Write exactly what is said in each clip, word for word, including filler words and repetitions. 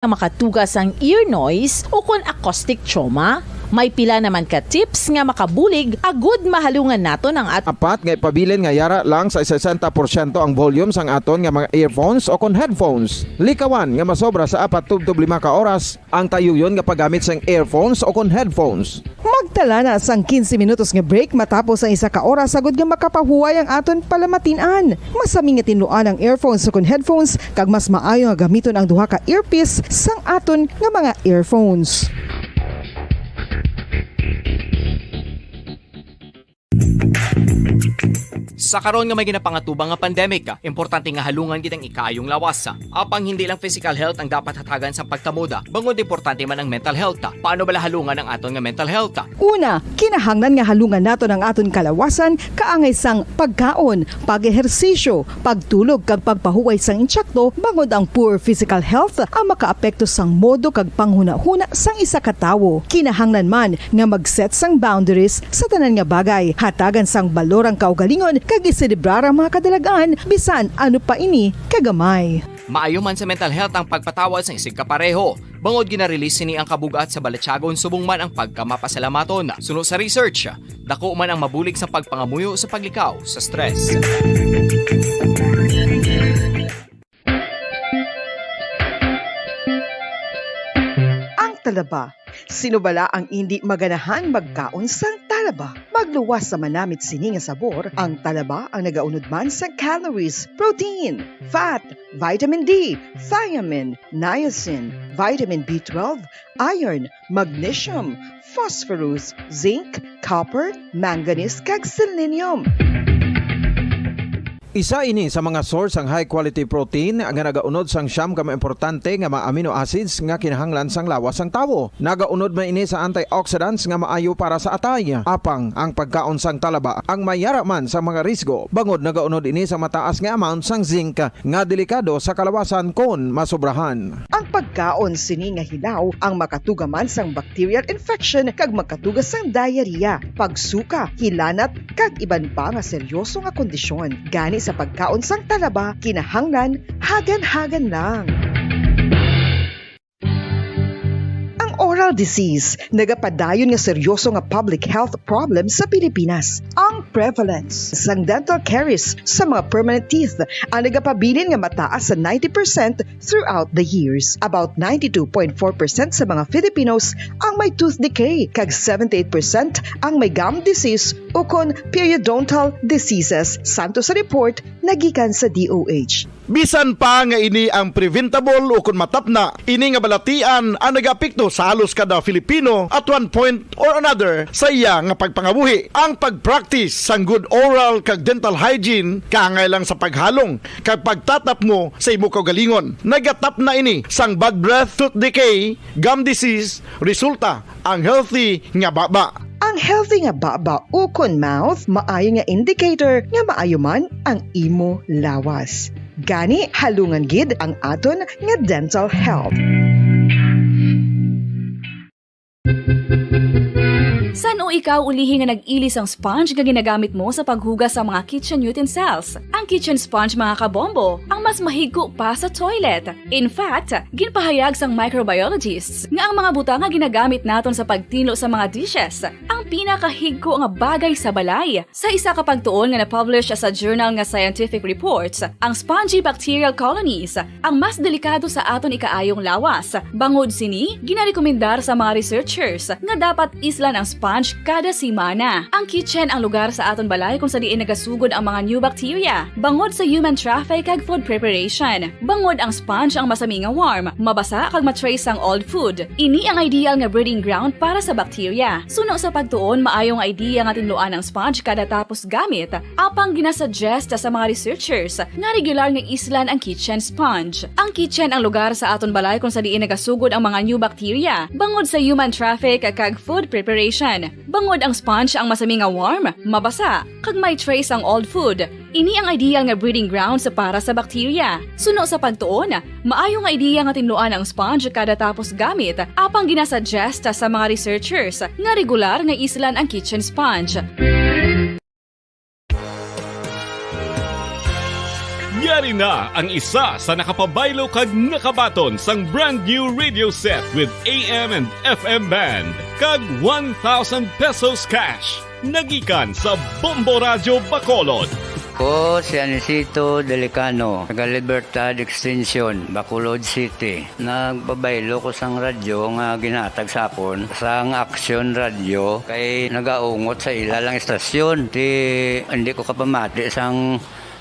nga makatuga sang ear noise ukon acoustic trauma? May pila naman ka tips nga makabulig agud mahalungan naton ang at- Apat nga ipabilin nga yara lang sa sesenta porsyento ang volume sang aton nga mga earphones o kon headphones. Likawan nga masobra sa apat tubtob lima ka oras ang tayuyon nga paggamit sang earphones o kon headphones. Magtala na sang quince minutos nga break matapos ang isa ka oras, agud nga makapahuway ang aton palamatin-an. Masami nga tinluan ang earphones ukon headphones, kag mas maayo nga gamiton ang duha ka earpiece sang aton nga mga earphones. Sa karon nga may ginapangatubang nga pandemic, importante nga halungan gid ang ikaayong lawas. Apang hindi lang physical health ang dapat hatagan sang pagtamod, bangod importante man ang mental health. Paano bala halungan ang aton nga mental health? Una, kinahanglan nga halungan naton ang aton kalawasan kaangay sang pagkaon, pag-ehersisyo, pagtulog kag pagpahuway sang insakto, bangod ang poor physical health ang makaapekto sang modo kag panghunahuna sang isa ka tawo. Kinahanglan man nga mag-set sang boundaries sa tanan nga bagay, hatagan sang balor ang kaugalingon kag iselebrar ang mga kadalag-an, bisan ano pa ini kagamay. Maayo man sa mental health ang pagpatawad sang isigkapareho, bangod gina-release sini ang kabug-at sa balatyagon subong man ang pagkamapasalamatan. Suno sa research, dako man ang mabulig sa pagpangamuyo sa paglikaw sa stress. Ang talaba. Sino bala ang indi maganahan magkaon sang talaba? Magluwas sa manamit sini nga sabor, ang talaba ang nagaunod man sa calories, protein, fat, vitamin D, thiamine, niacin, vitamin B twelve, iron, magnesium, phosphorus, zinc, copper, manganese, kag selenium. Isa ini sa mga source sang high-quality protein nga nagaunod sang siyam ka mga importante nga mga amino acids nga kinahanglan sang lawas sang tawo. Nagaunod man ini sa antioxidants nga maayo para sa atay. Apang ang pagkaon sang talaba ang mayara man sa mga risgo, bangod nagaunod ini sa mataas nga amount sang zinc nga delikado sa kalawasan kon masobrahan. Ang pagkaon sini nga hilaw ang makatuga man sang bacterial infection kag makatuga sang diarrhea, pagsuka, hilanat, kag iban pa nga seryoso nga kondisyon. Gani sa pagkaon sang talaba, kinahanglan hagan-hagan lang. Ang oral disease nagapadayon nga seryoso nga public health problem sa Pilipinas. Ang prevalence sang dental caries sa mga permanent teeth ang nagapabilin nga mataas sa ninety percent throughout the years. About ninety-two point four percent sa mga Filipinos ang may tooth decay, kag seventy-eight percent ang may gum disease ukon periodontal diseases, santo sa report nga gikan sa D O H. Bisan pa nga ini ang preventable ukon matapna, ini nga balatian ang nagaapekto sa halos kada Filipino at one point or another sa iya nga pagpangabuhi. Ang pag-practice sang good oral kag dental hygiene kaangay lang sa paghalong kag pagtatapmo sa imo kaugalingon. Nagatapna ini sang bad breath, tooth decay, gum disease, resulta ang healthy nga baba. Ang healthy nga baba ukon mouth maayo nga indicator nga maayo man ang imo lawas. Gani, halungan gid ang aton nga dental health. San-o ikaw ulihi nga nag-ili sang sponge nga ginagamit mo sa paghugas sa mga kitchen utensils? Ang kitchen sponge, mga kabombo, ang mas mahigko pa sa toilet. In fact, ginpahayag sang microbiologists nga ang mga butang nga ginagamit naton sa pagtinlo sa mga dishes ang pinakahigko nga bagay sa balay. Sa isa ka pagtuon nga na-publish sa journal nga Scientific Reports, ang spongy bacterial colonies ang mas delikado sa aton ikaayong lawas. Bangod sini, ginarekomendar sa mga researchers nga dapat islan ang sponge kada semana. Ang kitchen ang lugar sa aton balay kung sa diin nagasugod ang mga new bacteria. Bangod sa human traffic kag food preparation, bangod ang sponge ang masami nga warm, mabasa kag ma-trace ang old food. Ini ang ideal nga breeding ground para sa bacteria. Suno sa pagtuon, maayo nga idea nga tinluan ang sponge kada tapos gamit, apang ginasuggest sa mga researchers nga regular nga islan ang kitchen sponge. Ang kitchen ang lugar sa aton balay kung sa diin nagasugod ang mga new bacteria, bangod sa human traffic kag food preparation. Bangod ang sponge ang masami nga warm, mabasa, kag may trace ang old food. Ini ang ideal nga breeding grounds para sa bacteria. Suno sa pagtuon, maayo nga ideya nga tinluan ang sponge kada tapos gamit, apang ginasuggest sa mga researchers nga regular nga islan ang kitchen sponge. Ari na ang isa sa nakapabaylo kag nakabaton sang brand new radio set with A M and F M band kag one thousand pesos cash. Nagikan sa Bombo Radyo Bacolod. Ko si Anisito Delicano, taga Libertad Extension, Bacolod City. Nagpabaylo ko sang radyo nga ginatag sa akon sang Action Radio kay nagaungot sa ila lang istasyon. Ti, hindi ko kapamati sang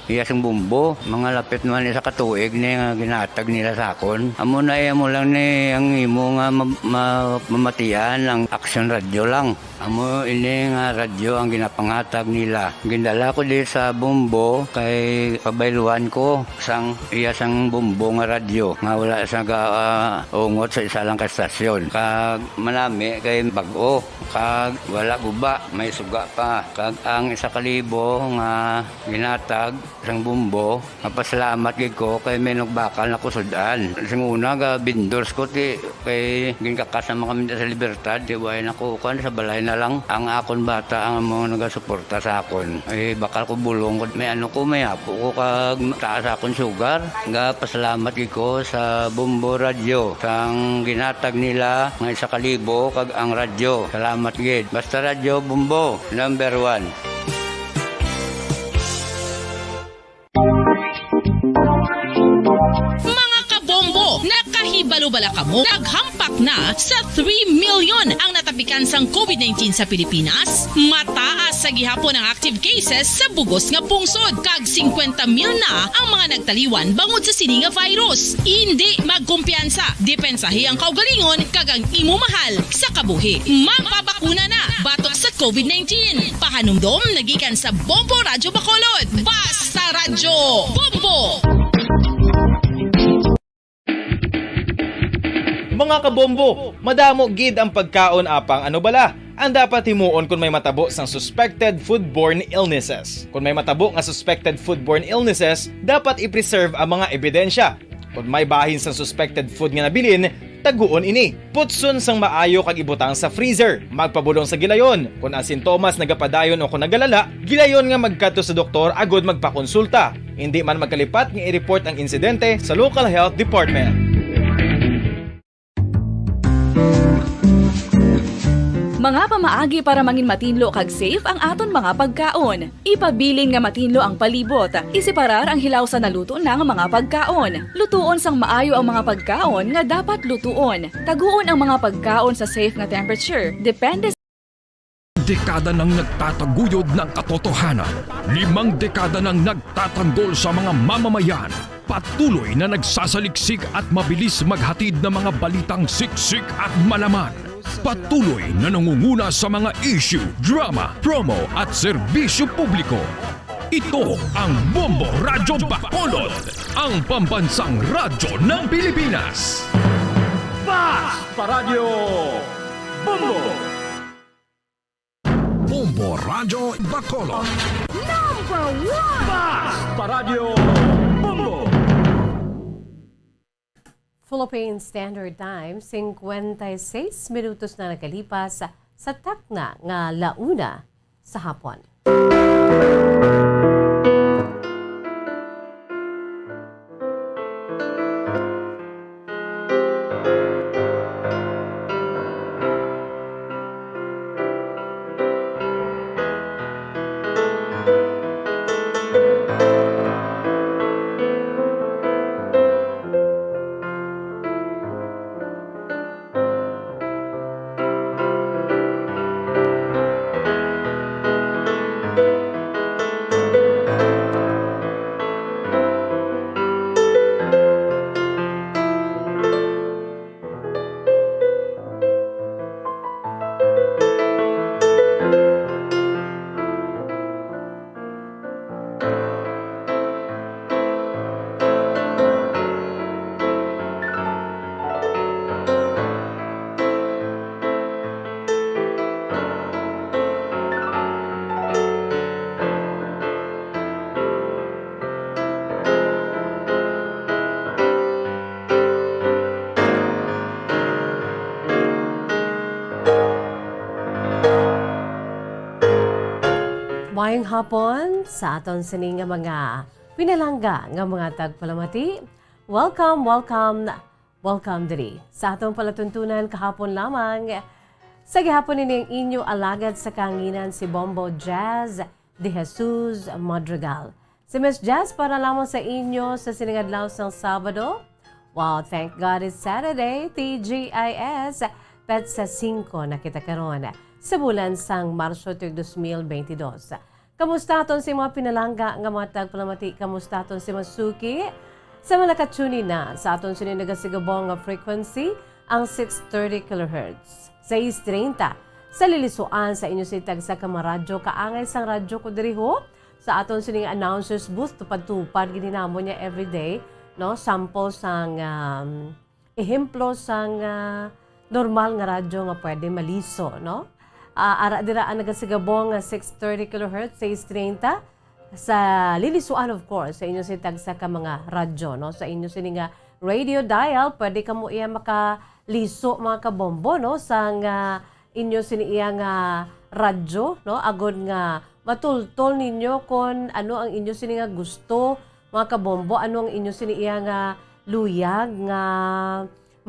iya sang Bombo. Mga lapit man isa ka tuig ni nga ginatag nila sa akon. Amo na, eh, amo lang ni ang imo nga ma-, ma-, mamatian ang Action Radio lang. Amo ini nga radyo ang ginapangatag nila. Gindala ko di sa Bombo kay pabayluan ko sang iya sang Bombo nga radyo nga wala sa ga, ah, ungot sa isa lang ka estasyon. Kag manami kay bag-o, kag wala guba, may suga pa. Kag ang isa ka libo nga ginatag sang Bombo, mapasalamat gid ko kay may nagbakal na ko sud-an. Sing una, ga vendors ko, ti, kay ginkakas naman kami sa Libertad, ti, way na ko, kuwan, sa balay na lang. Ang akon bata ang amo nagasuporta sa akon. Ay, bakal ko bulong ko, may ano ko, may apo ko, kag taas akon sugar. Ga pasalamat gid ko sa Bombo Radyo, sang ginatag nila nga isa ka libo, kag ang radyo. Salamat gid. Basta Radyo Bombo, number one. Mga kabombo, nakahibalo bala kamo? Naghampak na sa three million ang natapikan sang covid nineteen sa Pilipinas. Mataas sa gihapon ang active cases sa bugos nga pungsod, kag singkwenta mil na ang mga nagtaliwan bangod sa sini nga virus. Indi magkumpiyansa, depensahi ang kaugalingon kag ang imo mahal sa kabuhi. Magpabakuna na batok sa covid nineteen. Pahanumdom nagikan sa Bombo Radyo Bacolod. Basta Radyo Bombo! Mga kabombo, madamo gid ang pagkaon apang ano bala ang dapat himuon kon may matabo sang suspected foodborne illnesses. Kon may matabo nga suspected foodborne illnesses, dapat i-preserve ang mga ebidensya. Kon may bahin sang suspected food nga nabilin, taguon ini. Putson sang maayo kag ibutang sa freezer. Magpabulong sa gilayon. Kon ang sintomas nagapadayon o kon nagalala, gilayon nga magkadto sa doktor agud magpakonsulta. Indi man magkalipat nga i-report ang insidente sa local health department. Mga pamaagi para mangin matinlo kag safe ang aton mga pagkaon. Ipabilin nga matinlo ang palibot. Iseparar ang hilaw sa naluto na nga mga pagkaon. Lutuon sang maayo ang mga pagkaon nga dapat lutuon. Taguon ang mga pagkaon sa safe nga temperature. Depende sa Dekada nang nagtataguyod ng katotohanan. Limang dekada nang nagtatanggol sa mga mamamayan. Patuloy na nagsasaliksik at mabilis maghatid ng mga balitang siksik at malaman. Patuloy na nangunguna sa mga issue, drama, promo at serbisyo publiko. Ito ang Bombo Radyo Bacolod, ang pambansang radyo ng Pilipinas. Basta Radyo Bombo! Bombo Radyo Bacolod. Number one! Basta Radyo Bombo! Philippine Standard Time, singkwenta y seis minutos na nakalipas sa takna nga la una sa hapon. Maayong hapon sa aton sini nga mga Pinalangga nga mga tagpalamati, welcome, welcome, welcome diri sa atong palatuntunan kahapon lamang. Sa gihapon ini ang inyo alagad sa kahanginan, si Bombo Jazz de Jesus Madrigal. Si Miss Jazz para lamang sa inyo sa sining adlaw sang Sabado. Wow, thank God it's Saturday, T G I S. Petsa singko na kita karon sa bulan sang Marso tuig dos mil bentidós. Kamusta aton si mga pinalangga nga mga tagpalamati? Kamusta aton si mga suki? Sa mga nakatune in na sa aton sini nagasigubong nga frequency, ang six thirty kilohertz, sais treinta, sa lilisuan sa inyo si tagsa ka mga radyo, kaangay sang radyo ko diri ho, sa aton sining announcers booth, tupad-tupad gid namon niya everyday, no? Sample sang, um, ehemplo sang, ah, normal nga radyo nga pwede maliso, no? Ah, ara dira ang nagasigubong nga six thirty kilohertz, sais treinta, sa lilisuan, of course, sa inyo si tagsa ka mga radyo, no? Sa inyo sini nga radio dial, pwede kamo iya makaliso, mga kabombo, no? Sang, ah, inyo sini iya nga radyo, no? Agod nga matultol ninyo kon ano ang inyo sini nga gusto, mga kabombo, ano ang inyo sini iya nga luyag nga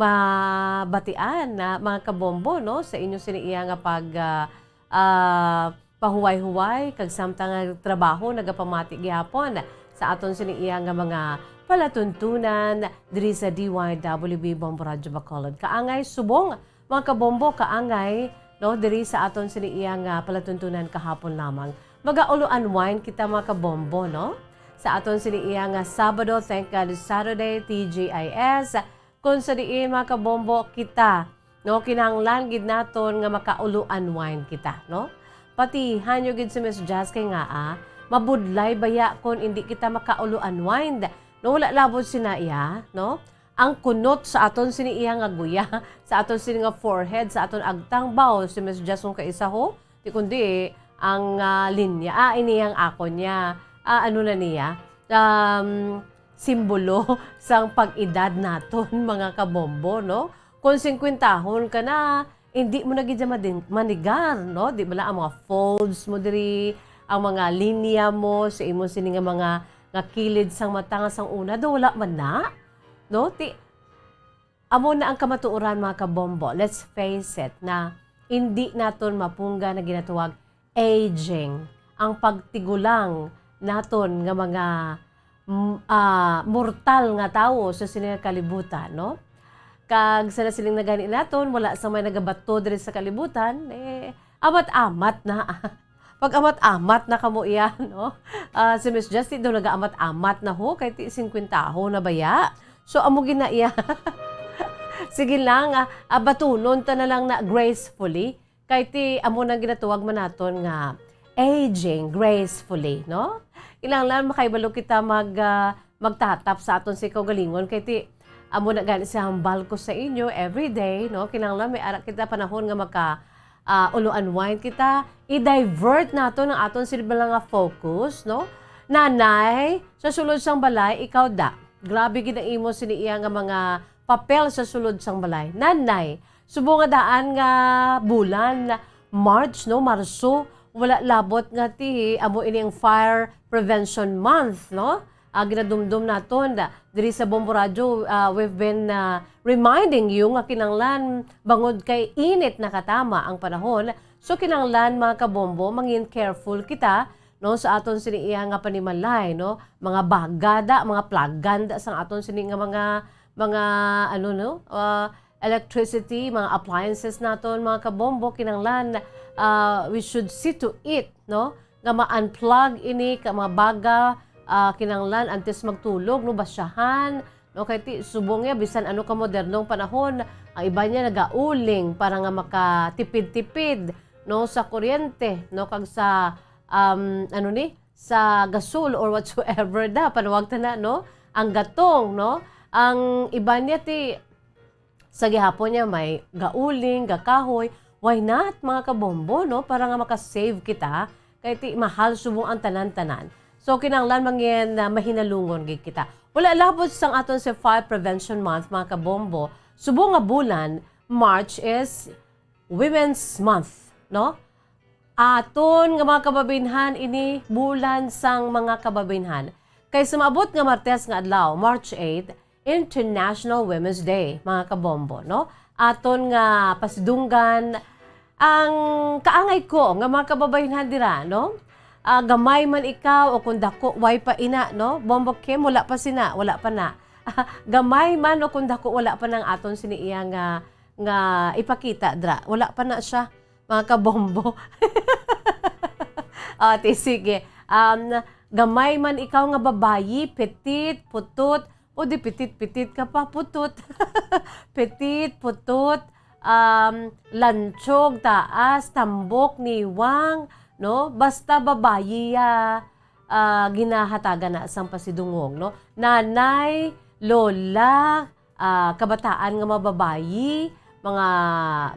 mabatian na, mga kabombo, no? Sa inyo sini iya nga pag, ah, ah, pahuway-huway kag samtang nga trabaho nagapamati gihapon sa aton sini iya nga mga palatuntunan diri sa D Y W B Bombo Radyo Bacolod. Kaangay subong, mga kabombo, kaangay, no, diri sa aton sini iya nga palatuntunan kahapon lamang. Magaulo unwind kita, mga kabombo, no? Sa aton sini iya nga Sabado, thank God it's Saturday, T G I S. Kung sa diin, mga kabombo, kita, no, kinahanglan gid naton nga makaulo unwind kita, no? Patihan nyo gid si Miss Jazz kay nga, ah, mabudlay baya kon indi kita makaulo unwind, no? Wala labot sina iya, no? Ang kunot sa aton sini iya nga guya, sa aton sini nga forehead, sa aton agtang, baw, si Miss Jazz kung kaisa ho, di kundi ang, ah, linya, ah, ini ang akon niya, ah, ano na niya, um, simbolo sang pag-edad naton, mga kabombo, no? Kung singkwentahon ka na, hindi mo na gid siya madin-, manigar, no? Di bala ang mga folds mo diri, ang mga linya mo sa imo sini nga mga, nga kilid sang mata nga sang una, daw wala man na, no? Ti-, amo na ang kamatuoran, mga kabombo. Let's face it, na hindi naton mapunggan na ginatawag aging, ang pagtigulang naton nga mga, mm, ah, mortal nga tawo sa sini nga kalibutan, no? Kag sa nasiling na gani naton, wala sa may nagabato diri sa kalibutan, eh, amat-amat na. Pag amat-amat na kamo iya, no? Ah, si Miss Justy daw nagaamat-amat na ho, kay ti singkwentahon na baya. So, amo gid na iya. Sige lang, ah, ah, batunon ta na lang na gracefully. Kay ti amo nang ginatuwag man naton nga aging gracefully, no? Kinahanglan makahibalo kita mag, ah, magtatap sa aton sa kaugalingon, kay ti amo na gani sa hambal ko sa inyo every day, no? Kinahanglan may ara kita panahon nga maka, ah, ulo unwind kita, i-divert naton ang aton sini bala nga focus, no? Nanay, sa sulod sang balay, ikaw da. Grabe gid ang imo sini iya nga mga papel sa sulod sang balay. Nanay, subong nga daan nga bulan, March, no, Marso, wala labot nga ti, amo ini ang Fire Prevention Month, no? Ah, ginadumdum naton da-, diri sa Bombo Radyo, ah, we've been, ah, reminding you nga kinahanglan bangod kay init na katama ang panahon. So, kinahanglan, mga kabombo, mangin careful kita, no, sa aton sini iya nga panimalay, no? Mga baga da, mga plagan da sang aton sini nga mga, mga, ano, no? Ah, electricity, mga appliances naton, mga kabombo, kinahanglan, ah, we should see to it, no, nga ma-unplug ini ka mga baga, ah, kinahanglan antes magtulog, no, basyahan, no, kay ti-, subong niya, bisan ano ka modernong panahon, ang iban niya nagauling para nga makatipid-tipid, no, sa kuryente, no, kag sa, um, ano ni, sa gasol or whatsoever da, panawag ta na, no, ang gatong, no, ang iban niya ti, sa gihapon niya may gauling, gakahoy. Why not, mga kabombo, no? Para nga maka-save kita. Kay ti mahal subong ang tanan-tanan. So, kinahanglan mangin, ah, mahinalungon gid kita. Wala labot sang aton sa Fire Prevention Month, mga kabombo. Subong nga bulan, March is Women's Month, no? Aton nga mga kababaynhan, ini bulan sang mga kababaynhan. Kay sa maabot nga Martes nga adlaw, March eight, International Women's Day, mga kabombo, no? Aton nga pasidunggan ang kaangay ko nga mga kababaynhan dira, no? Ah, gamay man ikaw o kung dako, way pa ina, no? Bombo Kim, wala pa sina, wala pa na. Gamay man o kung dako, wala pa nang aton sini iya nga, nga ipakita dira. Wala pa na siya, mga kabombo. Ate, sige. Um, gamay man ikaw nga babayi, petit, putot, o di petit-petit ka pa, putot. Petit, putot, um, lanchog, taas, tambok, niwang, no? Basta babayi ya, ah, ginahatagan na sang pasidungog, no? Nanay, lola, ah, kabataan nga mga babayi, mga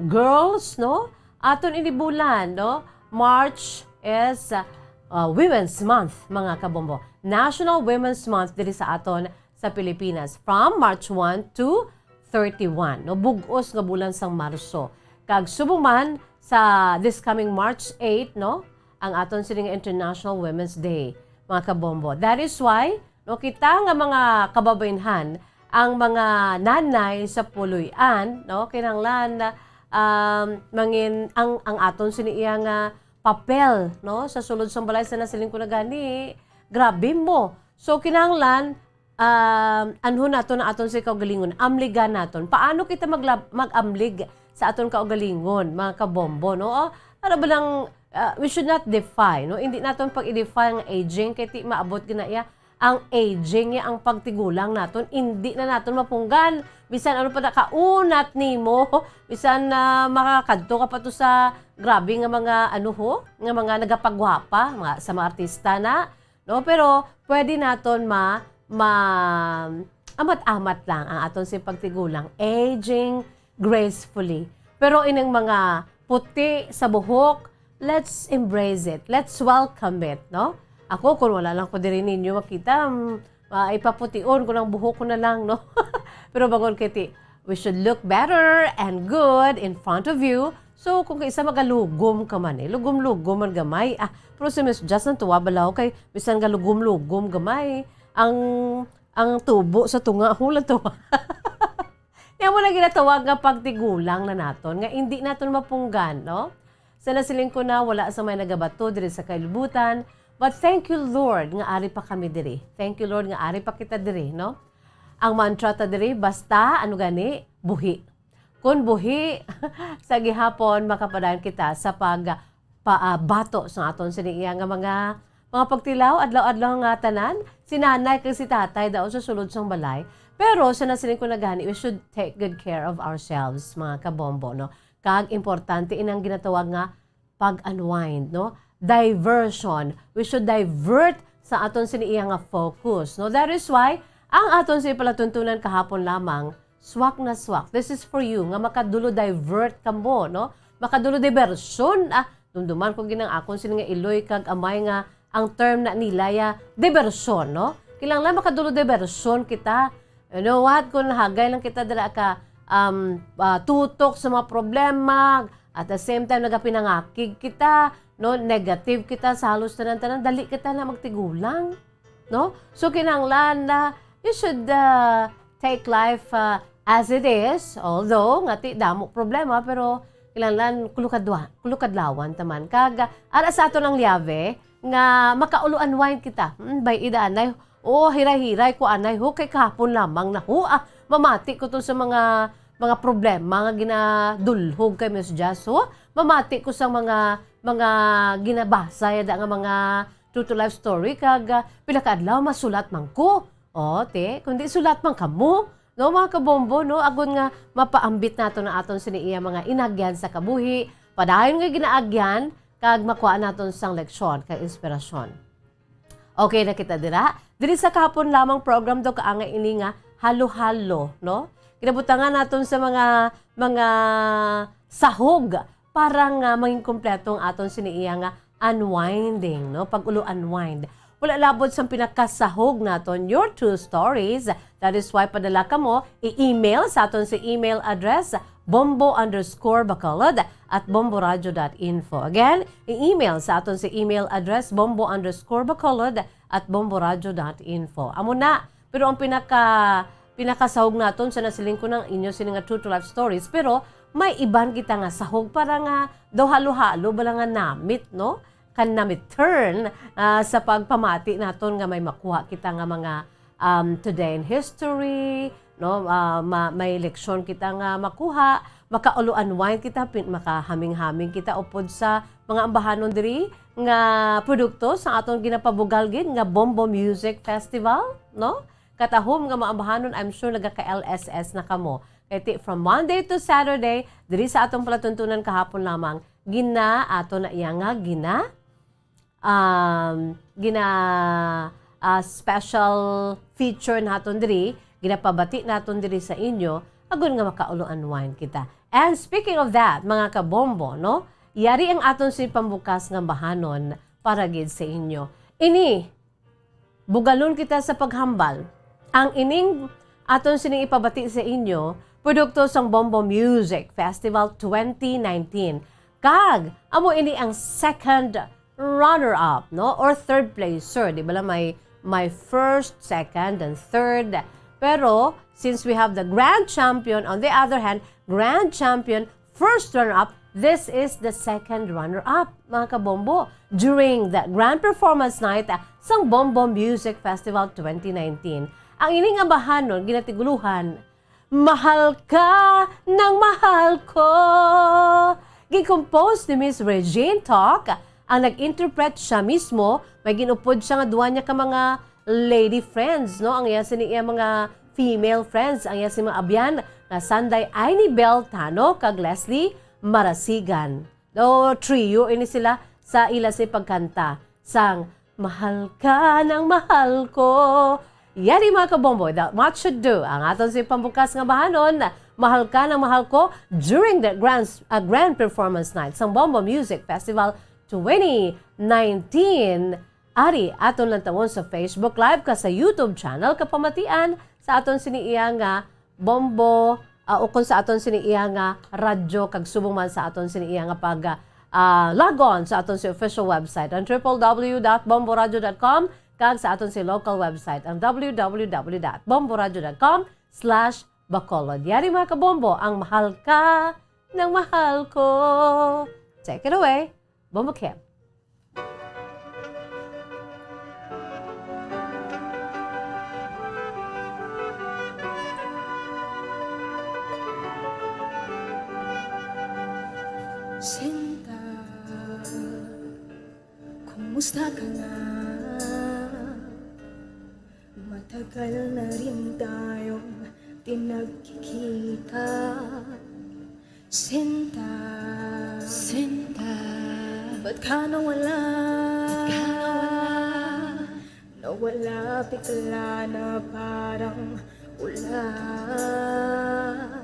girls, no? Aton ini bulan, no? March is, ah, ah, Women's Month, mga kabombo. National Women's Month diri sa aton sa Pilipinas from March one to thirty-one, no? Bug-os nga bulan sang Marso. Kag subong man sa this coming March eight, no? Ang aton sini nga International Women's Day, mga kabombo. That is why, no, kita nga mga kababaynhan, ang mga nanay sa puloy-an, no, kinahanglan, um, mangin-, ang, ang aton sini iya nga papel, no, sa sulod sang balay, sa nasiling ko na gani, grabe mo. So, kinahanglan, um, anhon naton ang aton sa kaugalingon, amligan naton. Paano kita maglab-, mag-amlig sa aton kaugalingon, mga kabombo, no? O, ano ba lang, ah, we should not defy, no? Hindi naton pag-i-defy ang aging, kay ti maabot gina iya ang aging ya ang pagtigulang naton. Hindi na naton mapunggan. Bisan ano pa na kaunat nimo, bisan na makakadto ka pa to sa grabe nga mga, ano ho, nga mga nagapagwapa, mga, sa mga artista na, no? Pero pwede naton ma-, ma-, amat-amat lang ang aton sing pagtigulang, aging gracefully. Pero ining mga puti sa buhok, let's embrace it. Let's welcome it, no? Ako, kung wala lang ko diri ninyo makita, mm, ah, ipapution ko ng buhok ko na lang, no? Pero bangod kay ti, we should look better and good in front of you. So, kung kaisa magalugom ka man eh, lugom-lugom man gamay. Ah, pero si Miss Jess ang tuwa balaw kay bisan galugom-lugom gamay. Ang, ang tubo sa tunga, hula tuwa. Yan mo na ginatawag nga pagtigulang na naton, nga hindi naton mapunggan, no? Sa nasiling ko na, wala sa may nagabato diri sa kalibutan, but thank you, Lord, nga ari pa kami diri. Thank you, Lord, nga ari pa kita diri, no? Ang mantra ta diri, basta, ano gani, buhi. Kun buhi, sa gihapon, makapadayon kita sa pag-, pa, ah, bato sa aton sini iya nga mga, mga pagtilaw, adlaw-adlaw nga tanan. Si nanay kag si tatay daw sa sulod sang balay. Pero sa nasiling ko na gani, we should take good care of ourselves, mga kabombo, no? Kag importante inang ginatawag nga pag-unwind, no? Diversion. We should divert sa aton sini iya nga focus, no? That is why ang aton sini palatuntunan kahapon lamang, swak na swak. This is for you, nga makadulo divert kamo, no? Makadulo diversion. Ah, dumduman ko ginang akon sini nga iloy kag amay nga ang term na nila ya diversion, no? Kinahanglan makadulo diversion kita. You know what? Kung hagay lang kita dira ka, um, ah, tutok sa mga problema, at the same time, nagapinangakig kita, no? Negative kita sa halos tanan-tanan, dali kita na magtigulang, no? So, kinahanglan na you should, ah, take life, ah, as it is, although nga ti damo problema, pero kinahanglan kulukadwa-, kulukadlawan taman. Kag, ah, ara sa aton ang liave, nga makaulo-unwind kita. Hmm, bay, ida anay, oh, hiray-hiray ko anay, ho, kay kahapon lamang na, ho, ah, mamati ko to sa mga, mga problema nga ginadulhog kay Miss Jess, ho. Mamati ko sa mga, mga ginabasa yada nga mga true to life story, kag, ah, pila ka adlaw masulat man ko. Oh, te, kundi sulat man kamo, no, mga kabombo, no, agod nga mapaambit nato na aton sini iya mga inagyan sa kabuhi, padayon nga ginaagyan, kag makuha naton sang leksyon kag inspirasyon. Okay na kita dira. Diri sa kahapon lamang program daw kaangay ini nga halo-halo, no? Kinabutangan naton sa mga, mga sahog para nga mangin kompleto ang aton sini iya nga unwinding, no? Pag-ulo unwind. Wala labot sang pinakasahog naton, your two stories. That is why padala kamo, i-email sa aton sa email address, bombo underscore bacolod at bomboradio dot info. Again, i-email sa aton sa email address, bombo underscore bacolod at bomboradio dot info. Amo na, pero ang pinaka, pinakasahog naton, sa nasiling ko, ng inyo sini nga True to Life Stories, pero may iban kita nga sahog para nga daw halo-halo bala nga namit, no? Kan namit turn, ah, sa pagpamati naton nga may makuha kita nga mga, um, today in history, no? Ah, ma-, may leksyon kita nga makuha, makaulo-unwind kita, pin-, makahaming-haming kita upod sa mga ambahanon diri nga produkto sa aton ginapabugal gid nga Bombo Music Festival, no? Katahom nga mga ambahanon, I'm sure nagaka-L S S na kamo. Kay ti-, from Monday to Saturday, diri sa aton palatuntunan kahapon lamang, gina-, ato na iya nga gina-, um, gina-, ah, special feature naton diri, ginapabati naton diri sa inyo, agod nga makaulo-unwind kita. And speaking of that, mga kabombo, no? Yari ang aton si pambukas nga bahanon para gid sa inyo. Ini, bugalon kita sa paghambal. Ang ining aton sining ipabati sa inyo, produkto sang Bombo Music Festival twenty nineteen. Kag, amo ini ang second runner-up, no? Or third placer, di ba lang may, may first, second, and third. Pero, since we have the grand champion, on the other hand, grand champion, first runner-up, this is the second runner-up, mga kabombo, during the grand performance night, ah, sang Bombo Music Festival twenty nineteen. Ang ining ambahanon ginatiguluhan, Mahal Ka ng Mahal Ko. Gin-compose ni Miss Regine Talk, ang nag-interpret siya mismo, may gin-upod siya nga duha niya ka mga lady friends, no? Ang iya sini iya mga female friends, ang iya sini mga abyan nga sanday ay ni Bel Tano kag Leslie Marasigan. O trio ini sila sa ila si pagkanta sang Mahal Ka ng Mahal Ko. Yari, mga kabombo, that what should do. Ang aton si pambukas nga bahanon, Mahal Ka ng Mahal Ko, during the grand, uh, grand performance night sang Bombo Music Festival twenty nineteen. Ari, aton lang tawon sa Facebook Live ka sa YouTube channel kapamatian sa aton sini iya nga Bombo, ah, ukon sa aton sini iya nga radyo, kag subong man sa aton sini iya nga pag, ah, log on sa aton si official website, ang triple W dot bomboradio dot com, kag sa aton si local website, ang W W W dot bomboradio dot com slash Bacolod. Yari, mga kabombo, ang Mahal Ka ng Mahal Ko. Take it away. Bombo Kim. Sinta, kumusta ka na? Matagal na rin tayong di nagkikita. Sinta, Sinta, ba't ka nawala? Ba't ka nawala? Nawala bigla na parang ulan.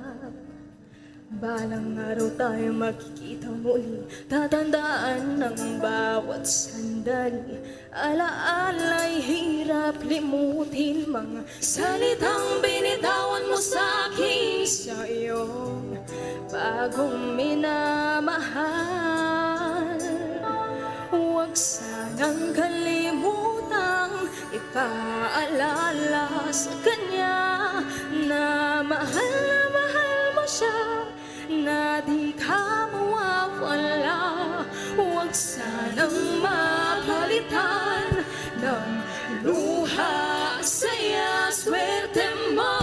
Balang araw tayo magkikita muli. Tatandaan ang bawat sandali. Alaala'y hirap limutin, mga salitang binitawan mo sa akin sa iyong bagong minamahal. Huwag sanang kalimutang ipaalala sa kanya na mahal na mahal mo siya, na di ka mawawala. Huwag sanang mapalitan ng luha, saya, swerte mo.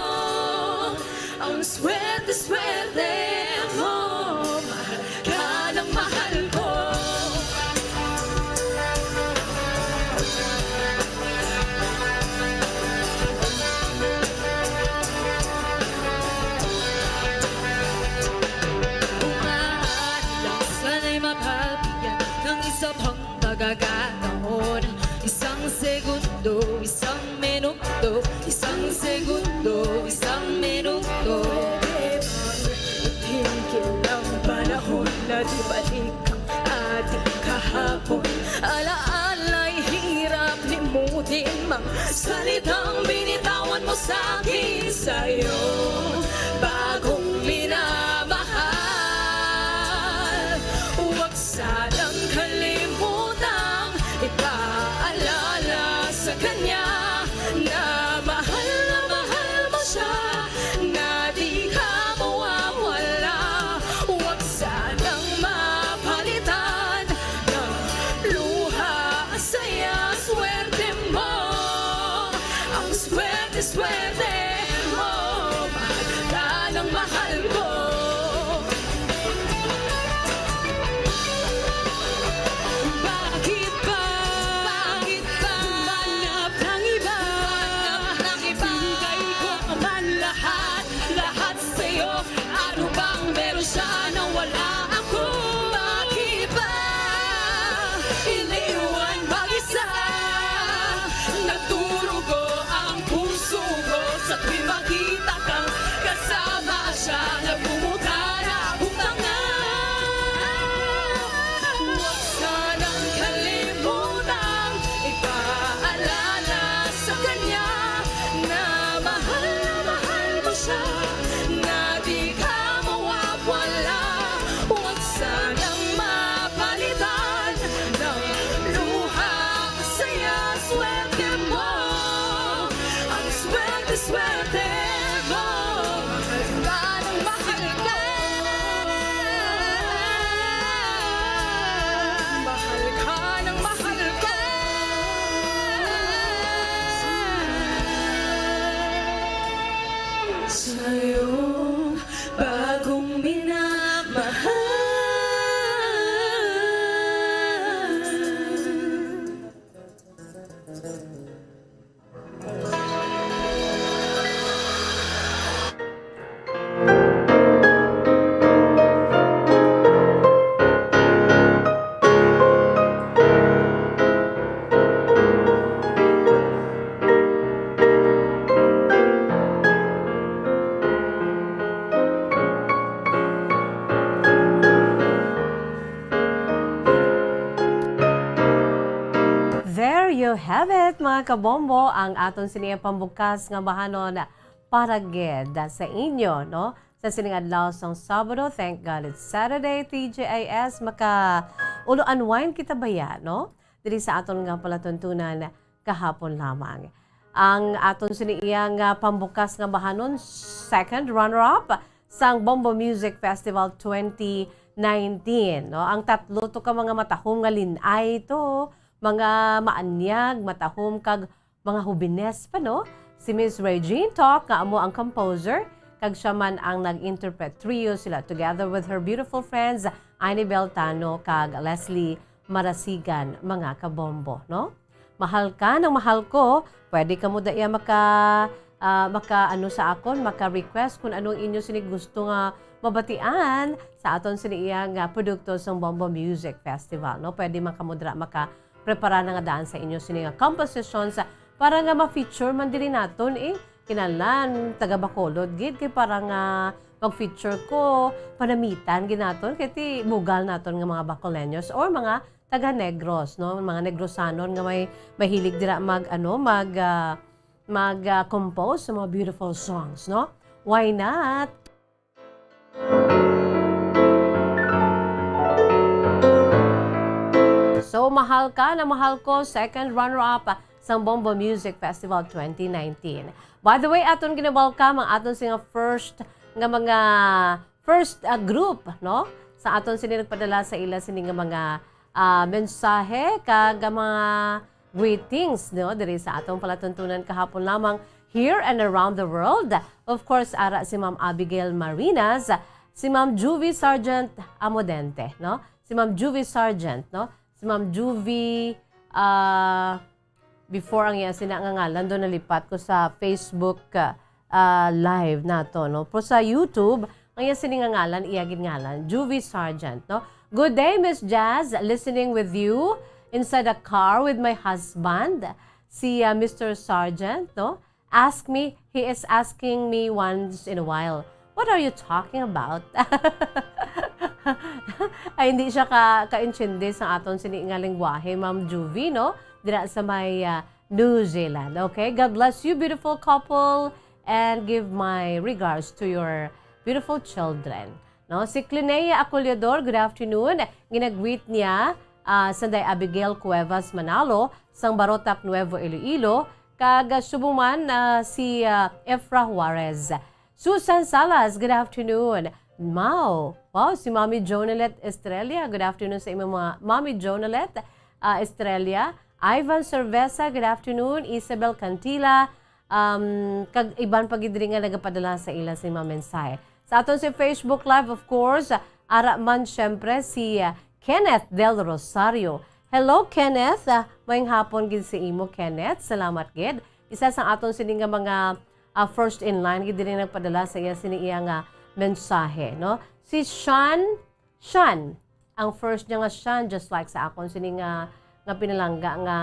Ang swerte, swerte mo. Mahal ka ng mahal ko. Maaari lang sana'y mapabigyan ng isa pang pagkakataon. Isang segundo, isang minuto, isang segundo, isang minuto. Pwede bang itigil ang panahon na di balik ang ating kahapon? Alaala'y hirap limutin, mga salitang binitawan mo sa akin sa iyong bagong minamahal. Huwag sanang kalimutang ipaalala sa Have it, mga kabombo, ang aton sini pambukas nga bahanon para gid sa inyo, no? Sa sining adlaw sang Sabado, thank God it's Saturday, T G I S, maka ulo unwind kita baya, no? Diri sa aton nga palatuntunan kahapon lamang. Ang aton sini iya nga pambukas nga bahanon, second runner-up sang Bombo Music Festival twenty nineteen, no? Ang tatlo to ka mga matahom nga lin-ay to, mga maanyag, matahom kag mga hubines pa, no? Si Miss Regine Talk nga amo ang composer, kag siya man ang nag-interpret trio sila together with her beautiful friends Annie Beltano kag Leslie Marasigan, mga kabombo, no? Mahal ka ng mahal ko, pwede ka mo da iya maka, ah, maka ano sa akon, maka-request kung ano ang inyo sini gusto nga mabatian sa aton sini iya nga produkto sang Bombo Music Festival, no? Pwede man kamo dira maka prepara na nga daan sa inyo sini nga compositions para nga ma-feature man diri naton, eh. Kinahanglan taga Bacolod gid kay para nga mag-feature ko, panamitan gid naton kay ti bugal naton nga mga Bacoleños or mga taga Negros, no? Mga Negrosanon nga may mahilig dira mag, ano, mag, ah, mag, ah, compose sa mga beautiful songs, no? Why not? So, mahal ka na mahal ko, second runner-up sang Bombo Music Festival twenty nineteen. By the way, aton gina-welcome ang aton sini nga first nga mga first, ah, group, no? Sa aton sini nagpadala sa ila sini nga mga, ah, mensahe kag mga greetings, no? Diri sa atong palatuntunan kahapon lamang here and around the world. Of course, ara si Ma'am Abigail Marinas, si Ma'am Juvie Sargent Amodente, no? Si Ma'am Juvie Sargent, no? Si Ma'am Juvie, ah, before ang iya sina nga ngalan, do nalipat ko sa Facebook, ah, ah, live nato, no? Pero sa YouTube, ang iya sini nga ngalan, iya gid ngalan, Juvie Sargent, no? "Good day, Miss Jazz. Listening with you inside a car with my husband, si, ah, Mister Sargent, no? Ask me, he is asking me once in a while, 'What are you talking about?'" Ay, hindi siya ka, kaintindi sa aton sini nga lengguwahe, Ma'am Juvie, no? Dira sa may, ah, New Zealand. Okay? God bless you, beautiful couple, and give my regards to your beautiful children. No? Si Clinea Acollidor, good afternoon. Ginagreet niya, ah, sanday Abigail Cuevas Manalo, sang Barotac, Nuevo Iloilo, kag, ah, subong man, ah, si, ah, Efra Juarez. Susan Salas, good afternoon. Mao. Wow, si Mami Jonalet Estrella, good afternoon sa imo, mga Mami Jonalet, ah, Estrella. Ivan Cerveza, good afternoon. Isabel Cantila, um, kag iban pa gid diri nga nagapadala sa ila sini mga mensahe. Sa aton si Facebook Live, of course, ara man siyempre si, ah, Kenneth Del Rosario. Hello, Kenneth. Ah, maayong hapon gid sa imo, Kenneth. Salamat gid. Isa sa aton sini nga mga, ah, first in line gid diri nagpadala sa iya sini iya nga mensahe, no? Si Sean Sean. Ang first niya nga Sean, just like sa akon sini nga, nga pinalangga nga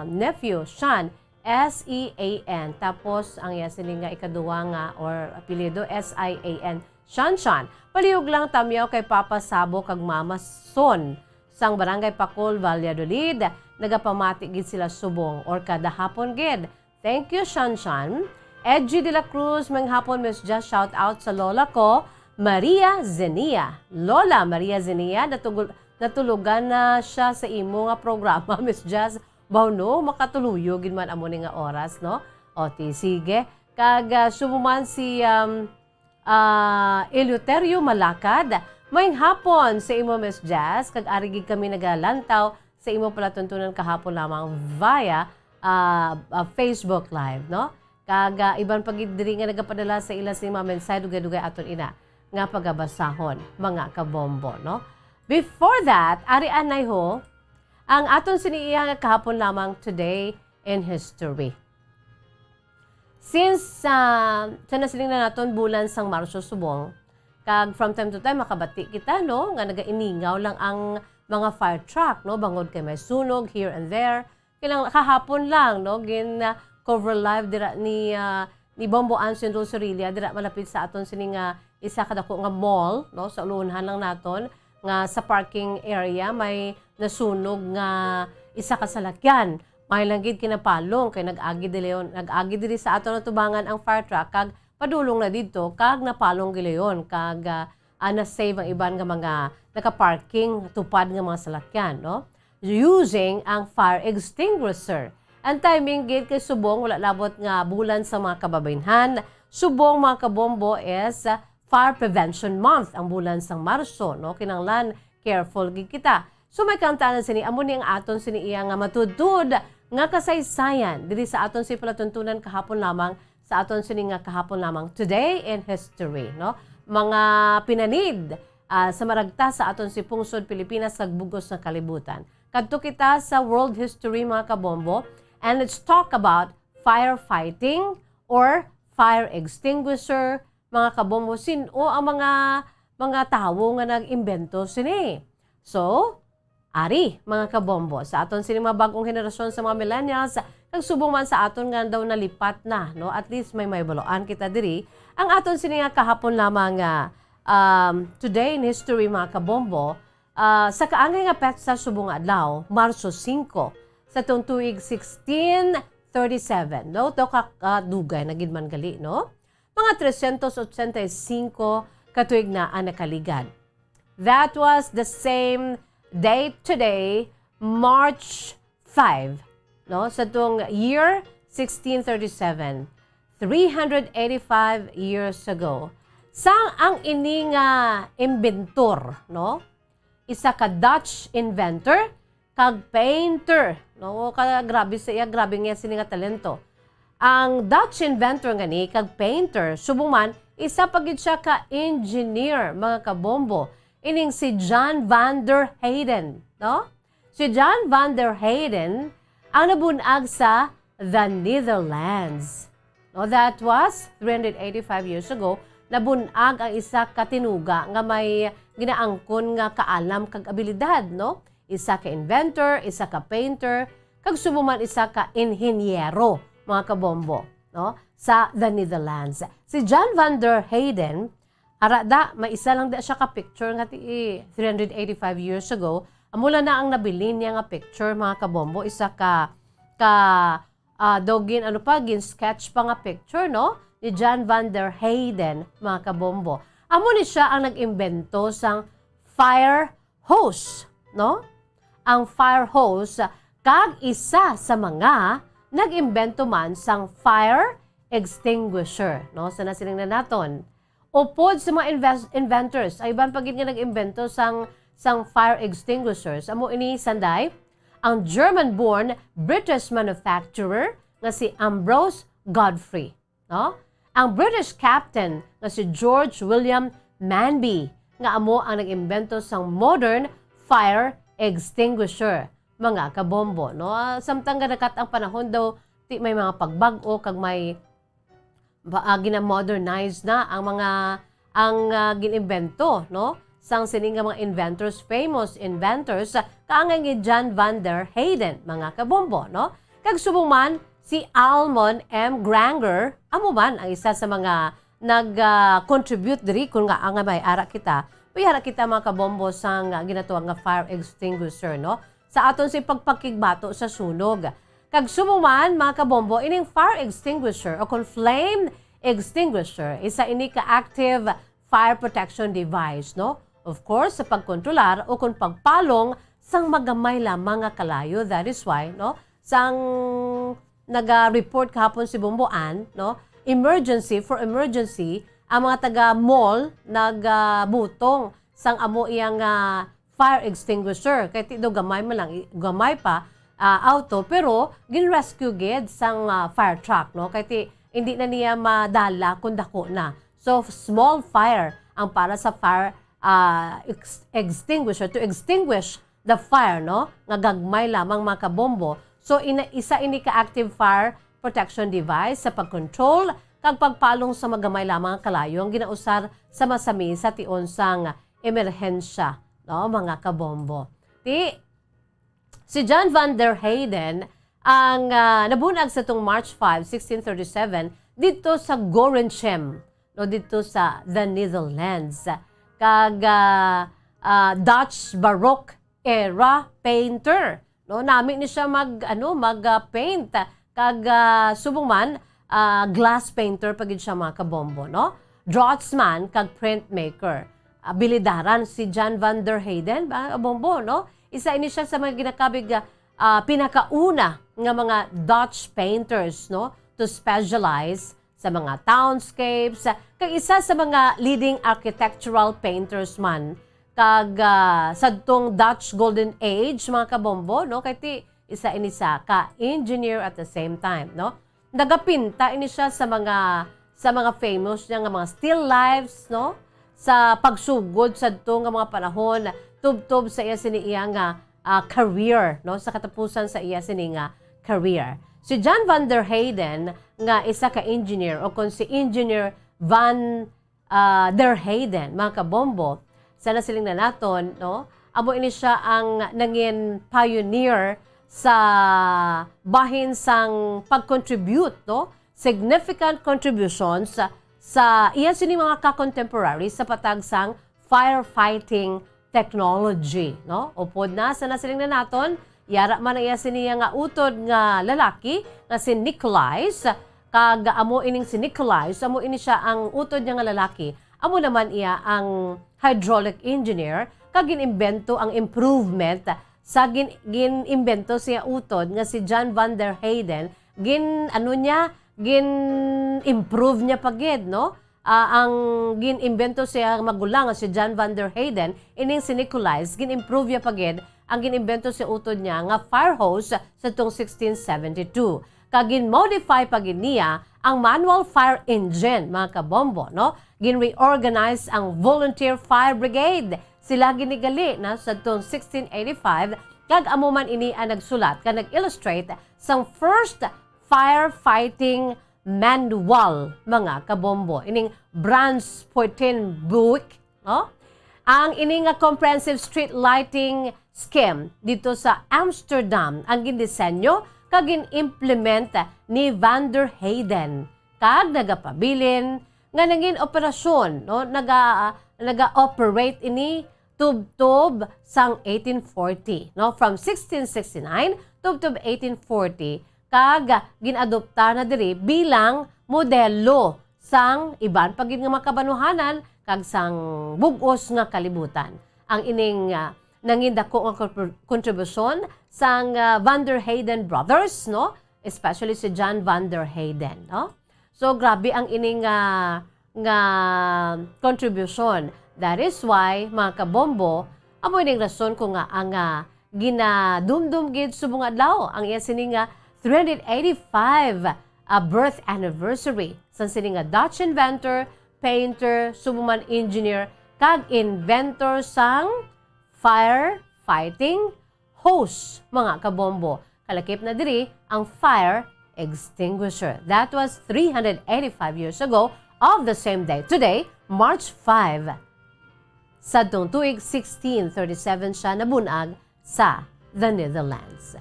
nephew, Sean, S E A N. Tapos, ang iya sini nga ikaduwa nga, or apelyido, S I A N. Sean, Sean. Palihog lang tamyaw kay Papa Sabo kag Mama Son sang Barangay Pacol, Valladolid. Nagapamati gid sila subong or kada hapon gid. Thank you, Shanshan. Edgy de la Cruz, maayong hapon, Miss Jazz. Shout out sa lola ko, Maria Zenia. Lola Maria Zenia, natugul-, natulogan na siya sa imo nga programa, Miss Jazz. Baw no, makatuluyo gid man amo ni nga oras, no? O, ti, sige. Kag, ah, subong man si, um, ah, Eleuterio Malakad, maayong hapon sa imo, Miss Jazz, kag ari gid kami nagalantaw sa imo palatuntunan kahapon lamang via, ah, ah, Facebook Live, no? Kag, ah, iban pa gid diri nga nagapadala sa ila sini mga mensahe, dugay-dugay aton ina nga pagabasahon, mga kabombo, no? Before that, ari anay ho, ang aton sini iya nga kahapon lamang, Today in History. Since, ah, sa nasiling na naton bulan sang Marso subong, kag from time to time makabati kita, no, nga nagainingaw lang ang mga fire truck, no, bangod kay may sunog here and there. Kailang kahapon lang, no, gin, ah, cover live dira ni, ah, ni Bombo Anson Rosaria dira malapit sa aton sini nga isa ka dako nga mall, no, sa ulunhan lang naton nga sa parking area may nasunog nga isa ka salakyan. May lang gid kinapalong kay nag-agi diri, nag-agi diri sa aton atubangan ang fire truck kag padulong na didto kag napalong gilayon kag, ah, ah, na-save ang iban nga mga nakaparking tupad nga mga salakyan, no? Using ang fire extinguisher. Ang timing gid kay subong wala labot nga bulan sa mga kababaynhan, subong mga kabombo is, ah, Fire Prevention Month ang bulan sang Marso, no? Kinahanglan careful gid kita. So may kaangtanan sini, amo ni ang aton sini iya nga matudtod nga kasaysayan diri sa aton si palatuntunan kahapon lamang, sa aton sini nga kahapon lamang, Today in History, no? Mga pinanid, ah, sa maragta sa aton si pungsod Pilipinas kag bug-os nga kalibutan. Kadto kita sa world history, mga kabombo, and let's talk about firefighting or fire extinguisher, mga kabombo, sin-o ang mga, mga tawo nga nag-imbento sini? So, ari, mga kabombo, sa aton sini mga bag-ong henerasyon sa mga millennials, kag subong man sa aton nga daw nalipat na, no? At least may, may baluan kita diri. Ang aton sini nga kahapon lamang nga, um, Today in History, mga kabombo, ah, sa kaangay nga petsa subong nga adlaw, Marso singko, sa tuong tuig sixteen thirty-seven, no? To ka, kadugay na gid man gali, no? Mga trescientos ochenta y cinco ka tuig na ang nakaligad. That was the same date today, March five, no? Sa tuong year sixteen thirty-seven, three hundred eighty-five years ago. Sang ang ini nga inventor, no? Isa ka Dutch inventor kag painter, no? Ka, grabe sa iya, grabe nga sini nga talento. Ang Dutch inventor nga ni kag painter, subong man, isa pa gid siya ka engineer, mga kabombo. Ining si Jan van der Heyden, no? Si Jan van der Heyden ang nabun-ag sa the Netherlands. No, that was three hundred eighty-five years ago. Nabun-ag ang isa ka tinuga nga may ginaangkon nga kaalam kag abilidad, no? Isa ka inventor, isa ka painter, kag subong man isa ka inhinyero, mga kabombo, no? Sa the Netherlands. Si Jan van der Heyden, ara da, may isa lang da siya ka picture nga ti, three hundred eighty-five years ago. Amo lang na ang nabilin niya nga picture, mga kabombo, isa ka, ka, ah, daw gin, ano pa, gin sketch pa nga picture, no? Ni Jan van der Heyden, mga kabombo. Amo ni siya ang nag-imbento sang fire hose, no? Ang fire hose, kag isa sa mga nag-imbento man sang fire extinguisher, no? Sa nasiling na naton. Upod sa mga inves-, inventors, ay iban pa gid nga nag-imbento sang, sang fire extinguishers. Amo ini, sanday, ang German-born British manufacturer nga si Ambrose Godfrey, no? Ang British captain nga si George William Manby, nga amo ang nag-imbento sang modern fire extinguisher, mga kabombo, no? Ah, samtang ganakat ang panahon daw, ti may mga pagbag-o kag may ba, ah, gina-modernize na ang mga, ang, ah, gin-imbento, no? Sang sini nga mga inventors, famous inventors, ah, kaangay ni Jan van der Heyden, mga kabombo, no? Kag subong man, si Almon M. Granger, amo man ang isa sa mga nag, ah, contribute diri, kun nga, nga may ara kita, may ara kita, mga kabombo, sang, ah, ginatawag nga fire extinguisher, no? Sa aton si pagpakigbato sa sunog. Kag subong man, mga kabombo, ining fire extinguisher o kon flame extinguisher, isa ini ka active fire protection device, no? Of course, sa pagkontrolar o kon pagpalong sang magamay lamang nga kalayo. That is why, no, sang naga-report kahapon si Bombo Ann, no, emergency, for emergency, ang mga taga mall nagabutong sang amo iyang, ah, fire extinguisher. Kay ti daw gamay man lang, i-, gamay pa, ah, auto, pero gin-rescue gid sang, ah, fire truck, no? Kay ti hindi na niya madala kung dako na. So, small fire ang para sa fire, ah, ex-, extinguisher, to extinguish the fire, no? Nga gagmay lamang, mga kabombo. So, ina-, isa ini ka active fire protection device sa pag-control kag pagpalong sa magamay lamang nga kalayo ang ginausar sa masami sa tion sang emerhensya, no, mga kabombo. Ti, si Jan van der Heyden ang, ah, nabunag sa tong March five, sixteen thirty-seven, didto sa Gorinchem, no, didto sa the Netherlands. Kag, ah, ah, Dutch Baroque era painter, no? Nami ni siya mag, ano, mag, ah, paint. Kag, ah, subong man, ah, glass painter pa gid siya, mga kabombo, no? Draftsman kag printmaker. Abilidaran si Jan van der Heyden, mga kabombo, no? Isa ini siya sa mga ginakabig, ah, ah, pinakauna nga mga Dutch painters, no, to specialize sa mga townscapes, kag isa sa mga leading architectural painters man kag, ah, sadtong Dutch Golden Age, mga kabombo, no? Kay ti, isa ini sa ka engineer at the same time, no? Nagapinta ini siya sa mga, sa mga famous niya nga mga still lifes, no? Sa pagsugod sadto nga mga panahon, tubtob sa iya sini iya nga, ah, career, no? Sa katapusan sa iya sini nga career. Si Jan van der Heyden, nga isa ka engineer, o kon si Engineer van, ah, der Heyden, mga kabombo, sa nasiling na naton, no? Amo ini siya ang nangin pioneer sa bahin sang pag-contribute, no? Significant contributions sa, sa iya sini mga ka-contemporary sa patag sang firefighting technology, no? Upod na sa nasiling na naton, yara man ang iya sini nga utod nga lalaki nga si Nicolais, kag amo ining si Nicolais, amo ini siya ang utod niya nga lalaki. Amo naman iya ang hydraulic engineer, kag gin-imbento ang improvement sa gin-, gin-imbento siya utod nga si Jan van der Heyden, gin-, ano niya, gin-improve niya pa gid, no? Ah, ang gin-imbento siya magulang nga si Jan van der Heyden, ining si Nicolais, gin-improve niya pa gid ang gin-imbento siya utod niya nga fire hose sa tong sixteen seventy-two. Kag gin-modify pa gid niya ang manual fire engine, mga kabombo, no? Gin-reorganize ang volunteer fire brigade. Sila ginigali na sa tong sixteen eighty-five, kag amo man ini ang nagsulat kag nag-illustrate sang first firefighting manual, mga kabombo, ining Brandts-Peuttenbuch, no? Ang ini nga comprehensive street lighting scheme dito sa Amsterdam ang gindisenyo kag gin-implement ni Van der Heyden, kag nagapabilin nga nangin operasyon, no? Naga-, naga-operate ini tubtob sang eighteen forty, no? From sixteen sixty-nine tubtob eighteen forty, kag gin-adopta na diri bilang modelo sang iban pa gid nga mga kabanuhanan kag sang bug-os nga kalibutan. Ang ining, ah, nangin dako nga kontrib-, kontribusyon sang, ah, Van der Heyden Brothers, no? Especially si Jan van der Heyden, no? So, grabe ang ining, ah, nga kontribusyon. That is why, mga kabombo, amo ining rason ko nga ang, ah, ginadumdum gid subong adlaw ang iya sini nga three hundred eighty-five, ah, birth anniversary sang sini nga Dutch inventor, painter, subong man engineer, kag inventor sang fire fighting hose, mga kabombo. Kalakip na diri ang fire extinguisher. That was three hundred eighty-five years ago of the same day. Today, March five, sadtong tuig sixteen thirty-seven siya nabun-ag sa the Netherlands.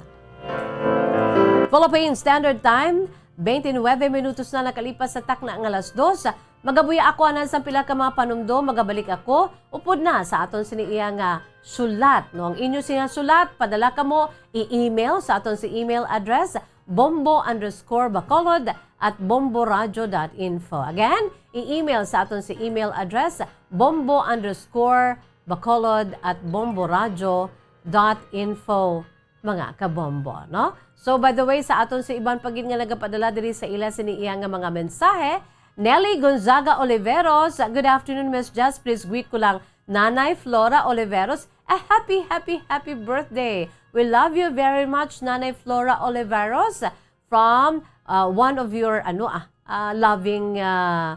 Philippine Standard Time, twenty-nine minutos na nakalipas sa takna nga alas dos. Magabuya ako anan sang pila ka mga panumdom, magabalik ako upod na sa aton sini iya nga sulat, no? Ang inyo sini nga sulat, padala kamo, i-email sa aton si email address, bombo underscore bacolod at bomboradio dot info. Again, i-email sa aton si email address, bombo underscore bacolod at bomboradio dot info, mga kabombo, no? So, by the way, sa aton sa iban pa gid nga nagapadala diri sa ila sini iya nga mga mensahe, Nelly Gonzaga Oliveros, "Good afternoon, Miss Jess. Please greet ko lang Nanay Flora Oliveros. A happy, happy, happy birthday. We love you very much, Nanay Flora Oliveros." From, uh, one of your, ano, ah, uh, loving, uh,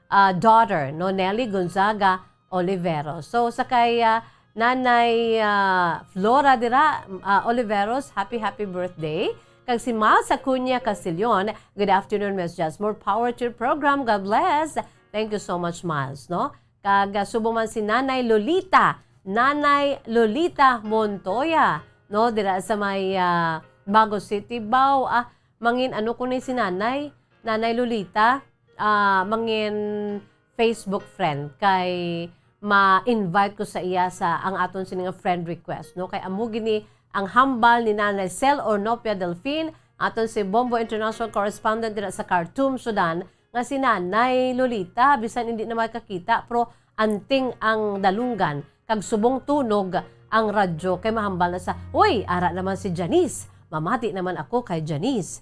uh, daughter, no, Nelly Gonzaga Oliveros. So, sa kay, uh, Nanay, uh, Flora dira, uh, Oliveros, happy, happy birthday. Kag si Miles Acuña Castillon, "Good afternoon, Miss Jess. More power to your program. God bless." Thank you so much, Miles, no? Kag, ah, subong man si Nanay Lolita, Nanay Lolita Montoya, no, dira sa may, ah, Bago City, Bao. Ah, mangin ano ko ni si Nanay, Nanay Lolita, ah, mangin Facebook friend kay ma-invite ko sa iya sa ang aton sini nga friend request, no? Kay amo gini Ang hambal ni Nanay Cel Ornopia Delfin, aton si Bombo International Correspondent dira sa Khartoum, Sudan, nga si Nanay Lolita, bisan hindi na makakita, pero anting ang dalunggan, kag subong tunog ang radyo, kay mahambal na sa, "Uy, ara naman si Janice. Mamati naman ako kay Janice."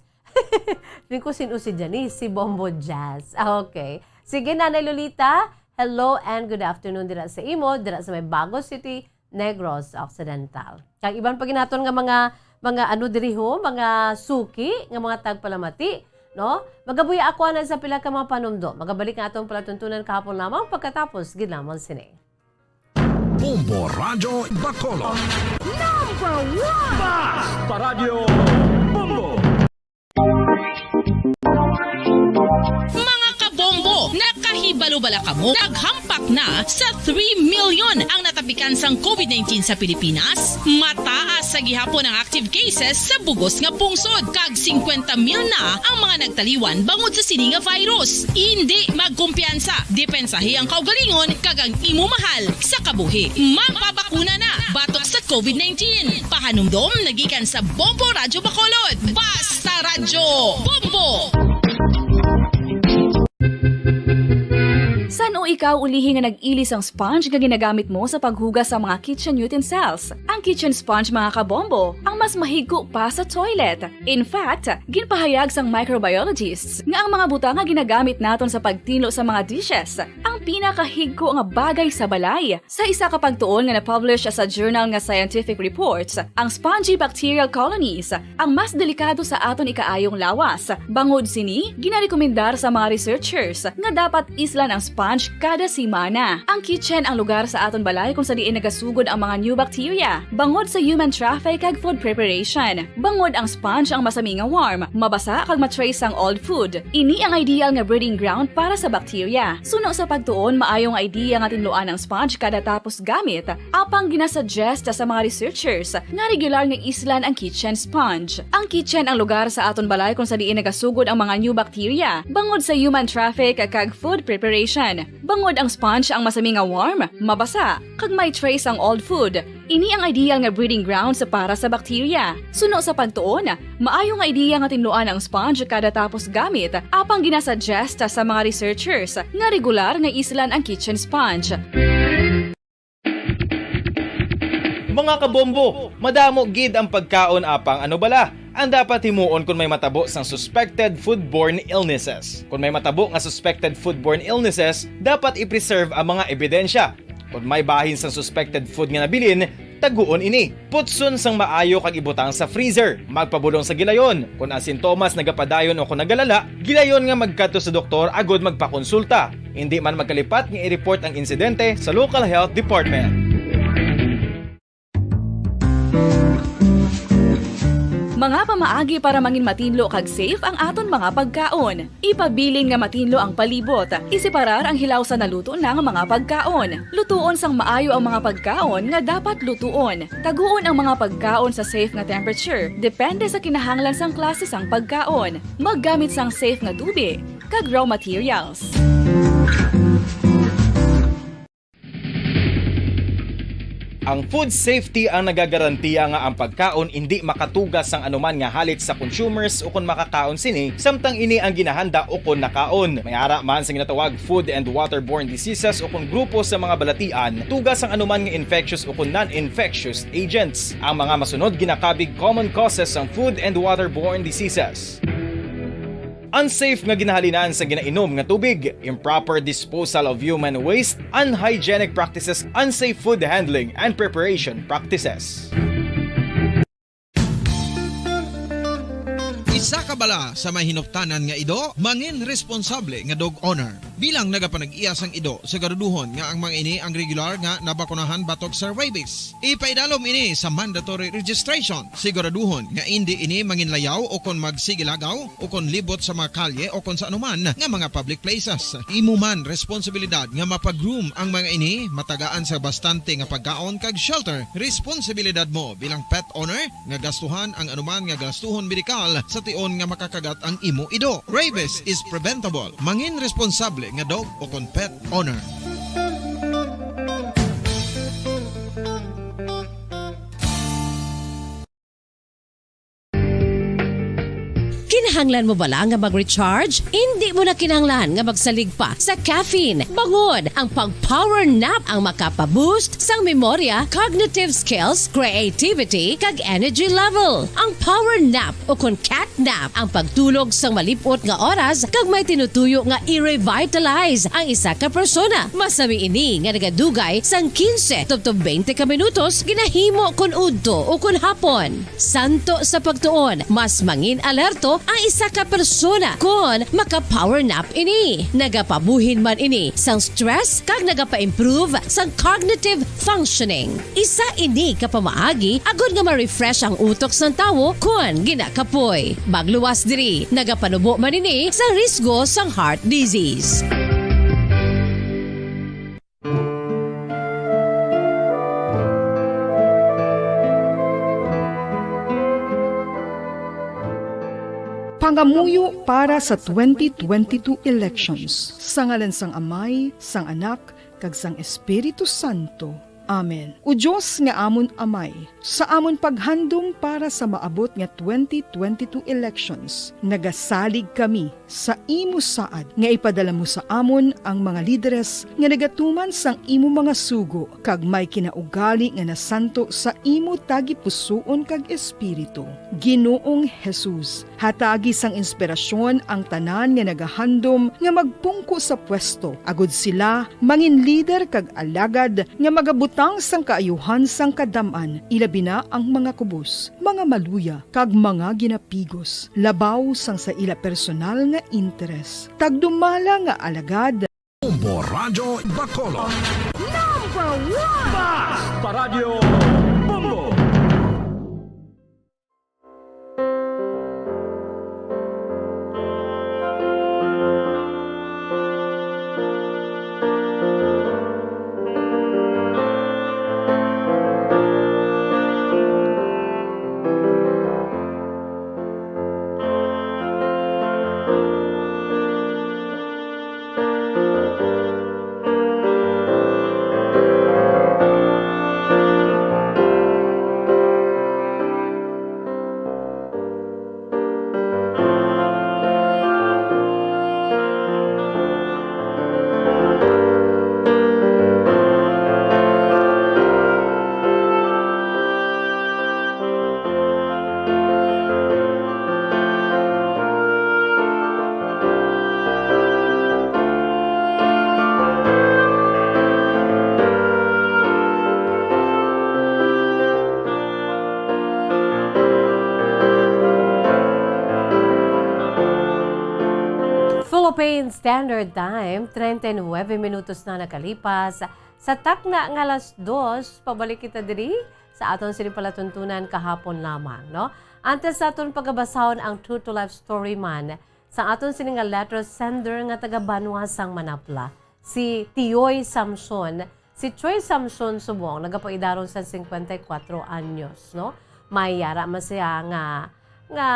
Tingin ko, sino si Janice? Si Bombo Jazz. Ah, okay. Sige, Nanay Lolita, hello and good afternoon dira sa imo, dira sa may Bagos City, Negros Occidental. Kag iban pa ginaton nga mga, mga ano diri ho, mga suki nga mga tagpalamati, no? Magabuya ako ana sa pila ka mga panumdo. Magabalik nga atong palatuntunan kahapon lamang pagkatapos gid lamang sini. Bombo Radyo Bacolod. Number one! Basta Radyo Bombo! Mga kabombo, nakahibalo bala kamo? Naghampak na sa three million ang natapikan sang covid nineteen sa Pilipinas. Mataas sa gihapon ang active cases sa bugos nga pungsod, kag singkwenta mil na ang mga nagtaliwan bangod sa sini nga virus. Indi magkumpiyansa, depensahi ang kaugalingon kag ang imo mahal sa kabuhi. Magpabakuna na batok sa covid nineteen. Pahanumdom na gikan sa Bombo Radyo Bacolod. Basta Radyo Bombo! San-o ikaw ulihi nga nag-ili sang sponge nga ginagamit mo sa paghugas sa mga kitchen utensils? Ang kitchen sponge, mga kabombo, ang mas mahigko pa sa toilet. In fact, ginpahayag sang microbiologists nga ang mga butang nga ginagamit naton sa pagtinlo sa mga dishes ang pinakahigko nga bagay sa balay. Sa isa ka pagtuon nga na-publish sa journal nga Scientific Reports, ang spongy bacterial colonies ang mas delikado sa aton ikaayong lawas. Bangod sini, ginarekomendar sa mga researchers nga dapat islan ang sponge kada semana. Ang kitchen ang lugar sa aton balay kung sa diin nagasugod ang mga new bacteria. Bangod sa human traffic kag food preparation, bangod ang sponge ang masami nga warm, mabasa kag ma-trace ang old food. Ini ang ideal nga breeding ground para sa bacteria. Suno sa pagtuon, maayo nga idea nga tinluan ang sponge kada tapos gamit. Apang ginasuggest sa mga researchers nga regular nga islan ang kitchen sponge. Ang kitchen ang lugar sa aton balay kung sa diin nagasugod ang mga new bacteria, bangod sa human traffic kag food preparation. Bangod ang sponge ang masami nga warm, mabasa, kag may trace ang old food. Ini ang ideal nga breeding grounds para sa bacteria. Suno sa pagtuon, maayo nga idea nga tinluan ang sponge kada tapos gamit, apang ginasuggest sa mga researchers nga regular nga islan ang kitchen sponge. Mga kabombo, madamo gid ang pagkaon, apang ano bala ang dapat himuon kon may matabo sang suspected foodborne illnesses? Kon may matabo nga suspected foodborne illnesses, dapat i-preserve ang mga ebidensya. Kon may bahin sang suspected food nga nabilin, taguon ini. Putson sang maayo kag ibutang sa freezer. Magpabulong sa gilayon. Kon ang sintomas nagapadayon o kon nagalala, gilayon nga magkadto sa doktor agud magpakonsulta. Indi man magkalipat nga i-report ang insidente sa local health department. Mga pamaagi para mangin matinlo kag safe ang aton mga pagkaon. Ipabilin nga matinlo ang palibot. Iseparar ang hilaw sa naluto na nga mga pagkaon. Lutuon sang maayo ang mga pagkaon nga dapat lutuon. Taguon ang mga pagkaon sa safe nga temperature, depende sa kinahanglan sang klase sang pagkaon. Maggamit sang safe nga tubi kag raw materials. Ang food safety ang nagagarantiya nga ang pagkaon indi makatuga sang anuman nga halit sa consumers ukon makakaon sini, samtang ini ang ginahanda ukon nakaon. May ara man sa ginatawag food and waterborne diseases ukon grupo sa mga balatian, tuga sang anuman nga infectious ukon non-infectious agents. Ang mga masunod ginakabig common causes sang food and waterborne diseases. Unsafe nga ginahalinan sa ginainom nga tubig, improper disposal of human waste, unhygienic practices, unsafe food handling and preparation practices. Isa ka bala sa may hinuptanan nga ido, mangin responsable nga dog owner. Bilang nagapanag-iya sang ido, siguraduhon nga ang mga ini ang regular nga nabakunahan batok sa rabies. Ipaidalom ini sa mandatory registration. Siguraduhon nga indi ini manginlayaw o kon magsigilagaw o kon libot sa mga kalye o kon sa anuman nga mga public places. Imo man responsibilidad nga mapa-groom ang mga ini, matagaan sa bastante nga pagkaon kag shelter. Responsibilidad mo bilang pet owner nga gastuhan ang anuman nga gastuhon medikal sa tion nga makakagat ang imo ido. Rabies is preventable. Mangin responsable nga dog o kon pet owner. Kinahanglan mo bala nga mag-recharge? Indi mo na kinahanglan nga magsalig pa sa caffeine. Bangod, ang pag-power nap ang makapa-boost sang memorya, cognitive skills, creativity, kag energy level. Ang power nap, o kon cat nap, ang pagtulog sang malip-ot nga oras kag may tinutuyo nga i-revitalize ang isa ka persona. Masami ini nga nagadugay sang quince tubtob twenty ka minutos, ginahimo kon udto o kon hapon. Santo sa pagtuon, mas mangin alerto ang isa ka persona kon maka-power nap ini. Nagapabuhin man ini sang stress kag nagapa-improve sang cognitive functioning. Isa ini ka pamaagi agod nga ma-refresh ang utok sang tawo kon ginakapoy. Magluwas diri, nagapanubo man ini sa risgo sang heart disease. Pangamuyo para sa twenty twenty-two elections. Sa ngalan sang Amay, sang Anak, kag sang Espiritu Santo. Amen. O Dios nga amon Amay, sa amon paghandom para sa maabot nga twenty twenty-two elections, nagasalig kami sa imo saad nga ipadala mo sa amon ang mga lideres nga nagatuman sang imo mga sugo kag may kinaugali nga nasanto sa imo tagipusoon kag espiritu. Ginoong Jesus, hatagi sang inspirasyon ang tanan nga nagahandom nga magpungko sa pwesto, agud sila mangin lider kag alagad nga magabutang sang kaayuhan sang kadam-an, ilabi na ang mga kubos, mga maluya, kag mga ginapigos, labaw sang sa ila personal nga interes. Tagdumala nga alagad. Bombo Radyo Bacolod. Number one! Mas pa Radyo Bombo! Philippine Standard Time, treinta y nueve minutos na nakalipas. Sa takna nga alas dos, pabalik kita diri sa aton sini palatuntunan kahapon lamang, no? Antes sa aton pagabasahon ang True to Life Story man, sa aton sini nga letter sender nga taga Banwa sang Manapla, si Tiyoy Samson. Si Tiyoy Samson subong nagapaidaron sa cincuenta y cuatro anyos, no? May yara man siya nga, nga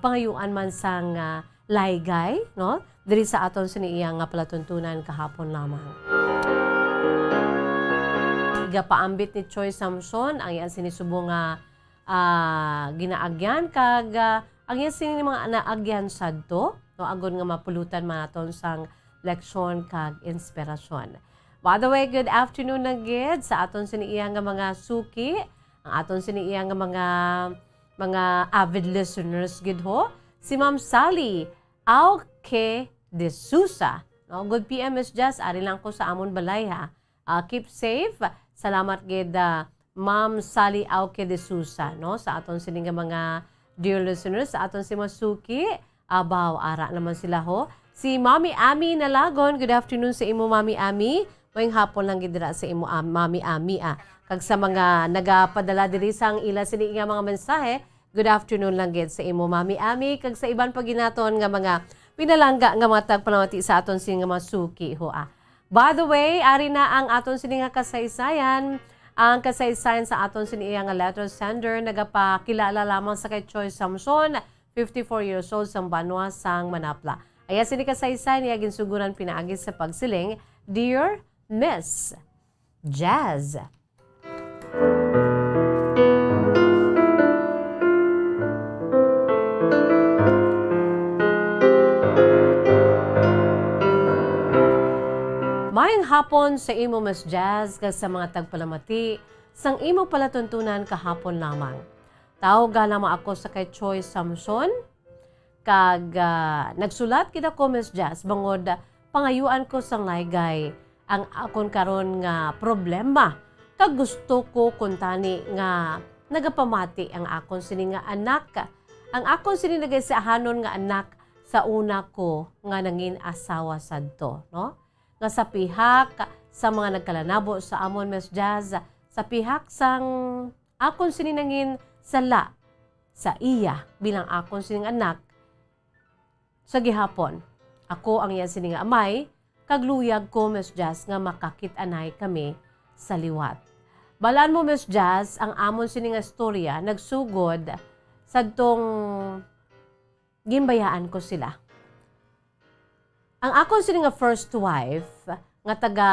pangayuan man sang, ah, laygay, no? Diri sa aton sini iya nga palatuntunan kahapon lamang. Gapaambit ni Tiyoy Samson ang iya sini subong nga, ah, ginaagyan kag, ah, ang iya sini mga naagyan sadto, no? Agod nga mapulutan man naton sang leksyon kag inspirasyon. By the way, good afternoon na gid sa aton sini iya nga mga suki, ang aton sini iya nga mga, mga avid listeners gid ho, si Ma'am Sally Auque de Sousa. No, good P M, Miss Jess, ari lang ko sa amon balay, ha. Ah, keep safe. Salamat gid, ah, Ma'am Sally Auque de Sousa, no, sa aton sini nga mga dear listeners, sa aton si Masuki. Abaw, ara naman sila, ho. Si Mami Ami Nalagon, good afternoon sa imo, Mami Ami. Maayong hapon lang gid dira sa imo, am-, Mami Ami, ah. Kag sa mga nagapadala diri sang ila sini nga mga mensahe, good afternoon lang gid sa imo, Mami Ami, kag sa iban pa gid naton nga mga pinalangga nga mga tagpalamati sa aton sini nga mga suki, ho, ah. By the way, ari na ang aton sini nga kasaysayan. Ang kasaysayan sa aton sini iya nga letter sender nagapakilala lamang sa kay Choi Samson, fifty-four years old, sang banwa sang Manapla. Aya sini kasaysayan iya ginsuguran pinaagi sa pagsiling, "Dear Miss Jazz." Maayong hapon sa imo, Miss Jazz, kag sa mga tagpalamati sang imo palatuntunan kahapon lamang. Tawga lamang ako sa kay Choi Samson, kag, ah, nagsulat gid ako, Miss Jazz, bangod pangayuan ko sang laygay ang akon karon nga problema, kag gusto ko kuntani nga nagapamati ang akon sini nga anak, ang akon sini nagaisahanon nga anak sa una ko nga nangin asawa sadto, no? Nga sa pihak sa mga nagkalanabo sa amon, Miss Jazz, sa pihak sang akon sini nangin sala sa iya bilang akon sining anak, sa gihapon, ako ang iya sini nga amay, kag luyag ko, Miss Jazz, nga makakit-anay kami sa liwat. Balaan mo, Miss Jazz, ang amon sini nga istorya nagsugod sadtong ginbayaan ko sila. Ang akon sini nga first wife, nga taga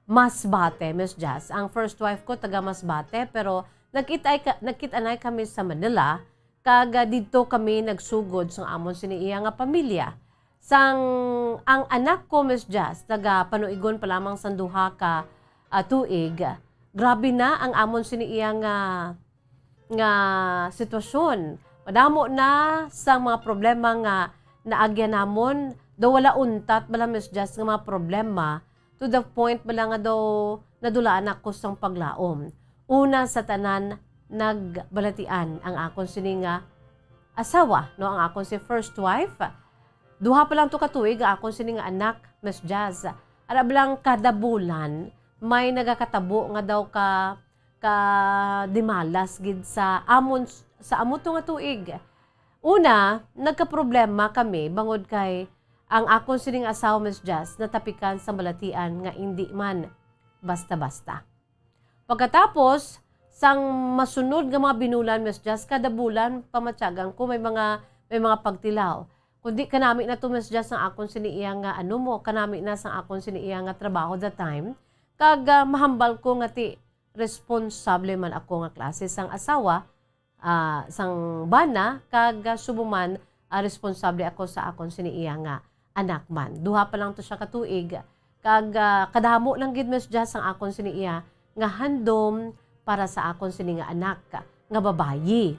Masbate, Miss Jazz. Ang first wife ko taga Masbate, pero nagkit-, nagkit-anay kami sa Manila, kag, ah, didto kami nagsugod sang amon sini iya nga pamilya. Sang ang anak ko, Miss Jazz, taga panuigon pa lamang sang duha ka, ah, tuig, grabe na ang amon sini iya nga, nga sitwasyon. Madamo na sang mga problema nga naagyan namon, daw wala untat bala, Miss Jazz, nga mga problema, to the point bala nga daw nadulaan ako sang paglaom. Una sa tanan, nagbalatian ang akon sini nga asawa, no, ang akon si first wife. Duha pa lang to ka tuig ang akon sini nga anak, Miss Jazz. Ara bala nga kada bulan, may nagakatabo nga daw ka, ka dimalas gid sa amon, sa amo to nga tuig. Una, nagkaproblema kami bangod kay ang akon sining asawa, Miss Jazz, natapikan sang balatian nga indi man basta-basta. Pagkatapos, sang masunod nga mga binulan, Miss Jazz, kada bulan pamatyagan ko may mga, may mga pagtilaw. Kundi kanami na to, Miss Jazz, ang akon sini iya nga, ano mo, kanami na sang akon sini iya nga trabaho that time. Kag, ah, mahambal ko nga ti responsable man ako nga klase sang asawa, ah, sang bana, kag, ah, subong man, ah, responsable ako sa akon sini iya nga anak man. Duha pa lang to siya ka tuig, kag, ah, kadamo lang gid, Miss Jazz, ang akon sini iya nga handom para sa akon sini nga anak nga babayi.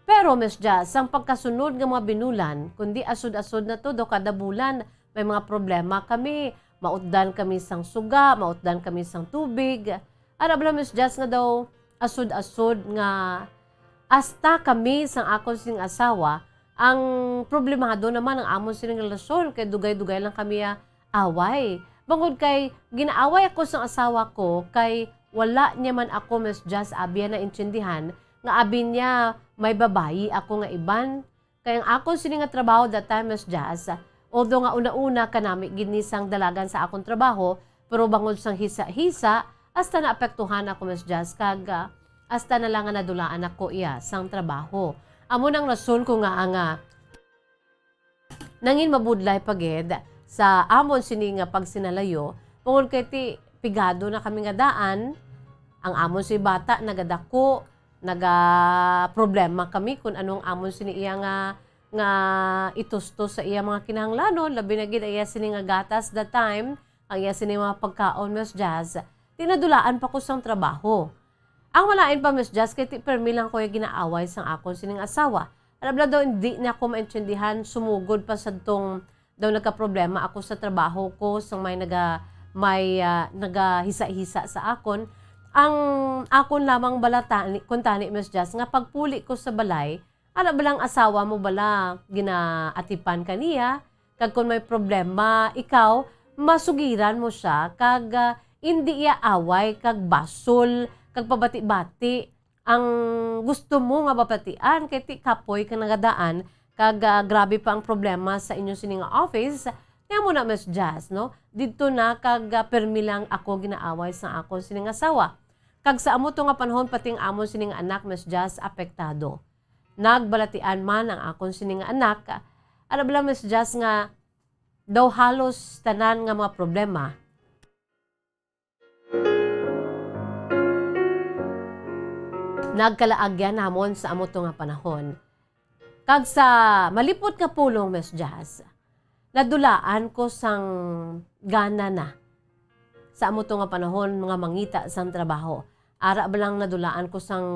Pero, Miss Jazz, sang pagkasunod nga mga binulan, kundi asod-asod na to, daw kada bulan, may mga problema kami, mautdan kami sang suga, mautdan kami sang tubig. Ara bala, Miss Jazz, nga daw asod-asod nga hasta kami sang akon sing asawa, ang problemado naman ang amon sining relasyon kay dugay-dugay lang kami, ah, away. Bangod kay ginaaway ako sang asawa ko kay wala niya man ako, Miss Jazz, abi, naintindihan nga abi niya may babayi ako nga iban. Kay ang akon sini nga trabaho that time, Miss Jazz, although nga una-una kanami gid ni sang dalagan sa akon trabaho, pero bangod sang hisa-hisa, hasta naapektuhan ako, Miss Jazz, kag, ah, hasta na lang nga nadulaan ako iya sang trabaho. Amo nang rason ko nga, ah, nga nangin mabudlay pa gid sa amon sini nga pagsinalayo, bangod kay ti pigado na kami nga daan, ang amon si bata nagadako, nagaproblema kami kung ano ang amon sini iya nga, nga itustos sa iya mga kinahanglanon, labi na gid ang iya sini nga gatas that time, ang iya sini mga pagkaon, Miss Jazz. Ti nadulaan pa ko sang trabaho. Ang malain pa, Miss Jazz, kay ti permi lang ko iya ginaaway sang akon sining asawa. Alam na daw, hindi niya ako maintindihan, sumugod pa sadtong daw nagkaproblema ako sa trabaho ko, sang may naga-, may, ah, nagahisa-hisa sa akon. Ang akon lamang bala tani, kuntani, Miss Jazz, nga pagpuli ko sa balay, ara bala ang asawa mo bala ginaatipan ka niya, kag kon may problema ikaw, masugiran mo siya, kag, ah, indi iya away kag basol kag pabati-bati ang gusto mo nga mabatian, kay ti kapoy ka nagadaan, kag, ah, grabe pa ang problema sa inyo sini nga office. Kaya mo na, Miss Jazz, no? Didto na kag, ah, permi lang ako ginaaway sa akon sini nga asawa. Kag sa amo to nga panahon, pati ang amon sini nga anak, Miss Jazz, apektado. Nagbalatian man ang akon sini nga anak, ano bala, Miss Jazz, nga daw halos tanan nga mga problema nagkalaagyan namon sa amo to nga panahon. Kag sa malipot nga pulong, Miss Jazz, nadulaan ko sang gana na sa amo to nga panahon nga mangita sang trabaho. Ara ba lang nadulaan ko sang,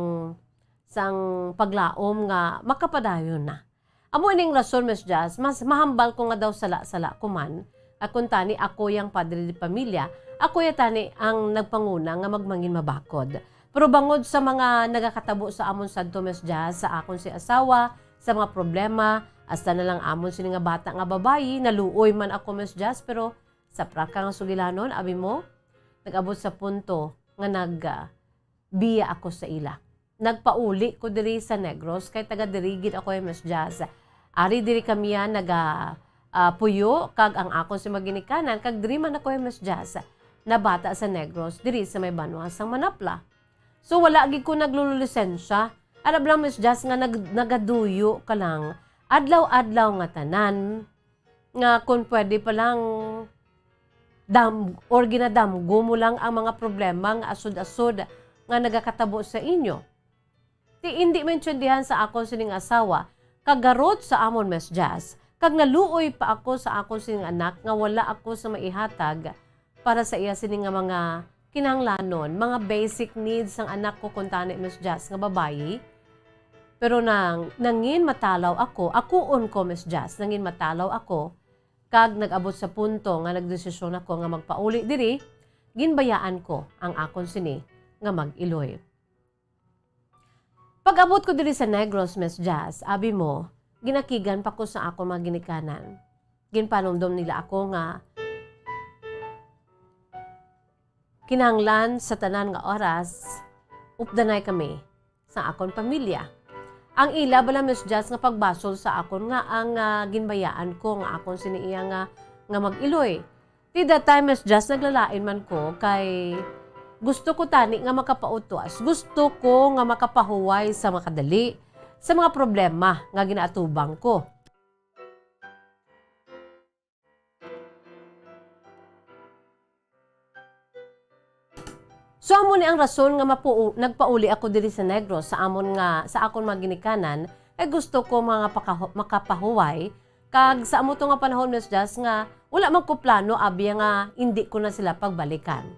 sang paglaom nga makapadayon na. Amo ining rason, Miss Jazz, mas mahambal ko nga daw sala-sala ko man, kag kuntani ako yang padre de pamilya, ako ya tani ang nagpanguna nga magmangin mabakod. Pero bangod sa mga nagakatabo sa amon sadto, Miss Jazz, sa akon si asawa, sa mga problema, hasta na lang amon sini nga bata nga babayi, naluoy man ako, Miss Jazz, pero sa prangka nga sugilanon, abi mo, nag-abot sa punto nga nag, ah, biya ako sa ila. Nagpauli ko diri sa Negros, kay taga diri gid ako, eh, Miss Jazz. Ari diri kami, ah, naga, ah, puyo, kag ang akon si maginikanan, kag diri man ako, eh, Miss Jazz, nabata sa Negros, diri sa may banwa sang Manapla. So, wala gid ko naglululisensya. Arab lang, Miss Jazz, nga nag-, nagaduyo ka lang. Adlaw-adlaw nga tanan, nga kung pwede pa lang dam-, or ginadamgo mo lang ang mga problema nga asod-asod nga nagakatabo sa inyo. Ti indi maintindihan sa akon sining asawa, kag garot sa amon, Miss Jazz, kag naluoy pa ako sa akon sining anak nga wala ako sa maihatag para sa iya sini nga mga kinahanglanon, mga basic needs sang anak ko, kuntani, Miss Jazz, nga babayi. Pero nang, nangin matalaw ako, akuon ko, Miss Jazz, nangin matalaw ako, kag nag-abot sa punto nga nagdesisyon ako nga magpauli diri, ginbayaan ko ang akon sini nga mag-iloy. Pag-abot ko diri sa Negros, Miss Jazz, abi mo, ginakigan pa ko sa akon mga ginikanan. Ginpanumdom nila ako nga kinahanglan sa tanan nga oras, updanay kami sa akon pamilya. Ang ila bala, Miss Jazz, nga pagbasol sa akon nga ang, ah, ginbayaan ko nga akon sini iya nga, nga mag-iloy. Ti that time, Miss Jazz, naglalain man ko kay gusto ko tani nga makapautwas. Gusto ko nga makapahuway sa makadali sa mga problema nga ginaatubang ko. So, amo ni ang rason nga mapuu-, nagpauli ako diri sa Negros sa amon nga, sa akon mga ginikanan, kay gusto ko mga pakahu-, makapahuway, kag sa amo to nga panahon, Miss Jazz, nga wala man ko plano, abya nga hindi ko na sila pagbalikan.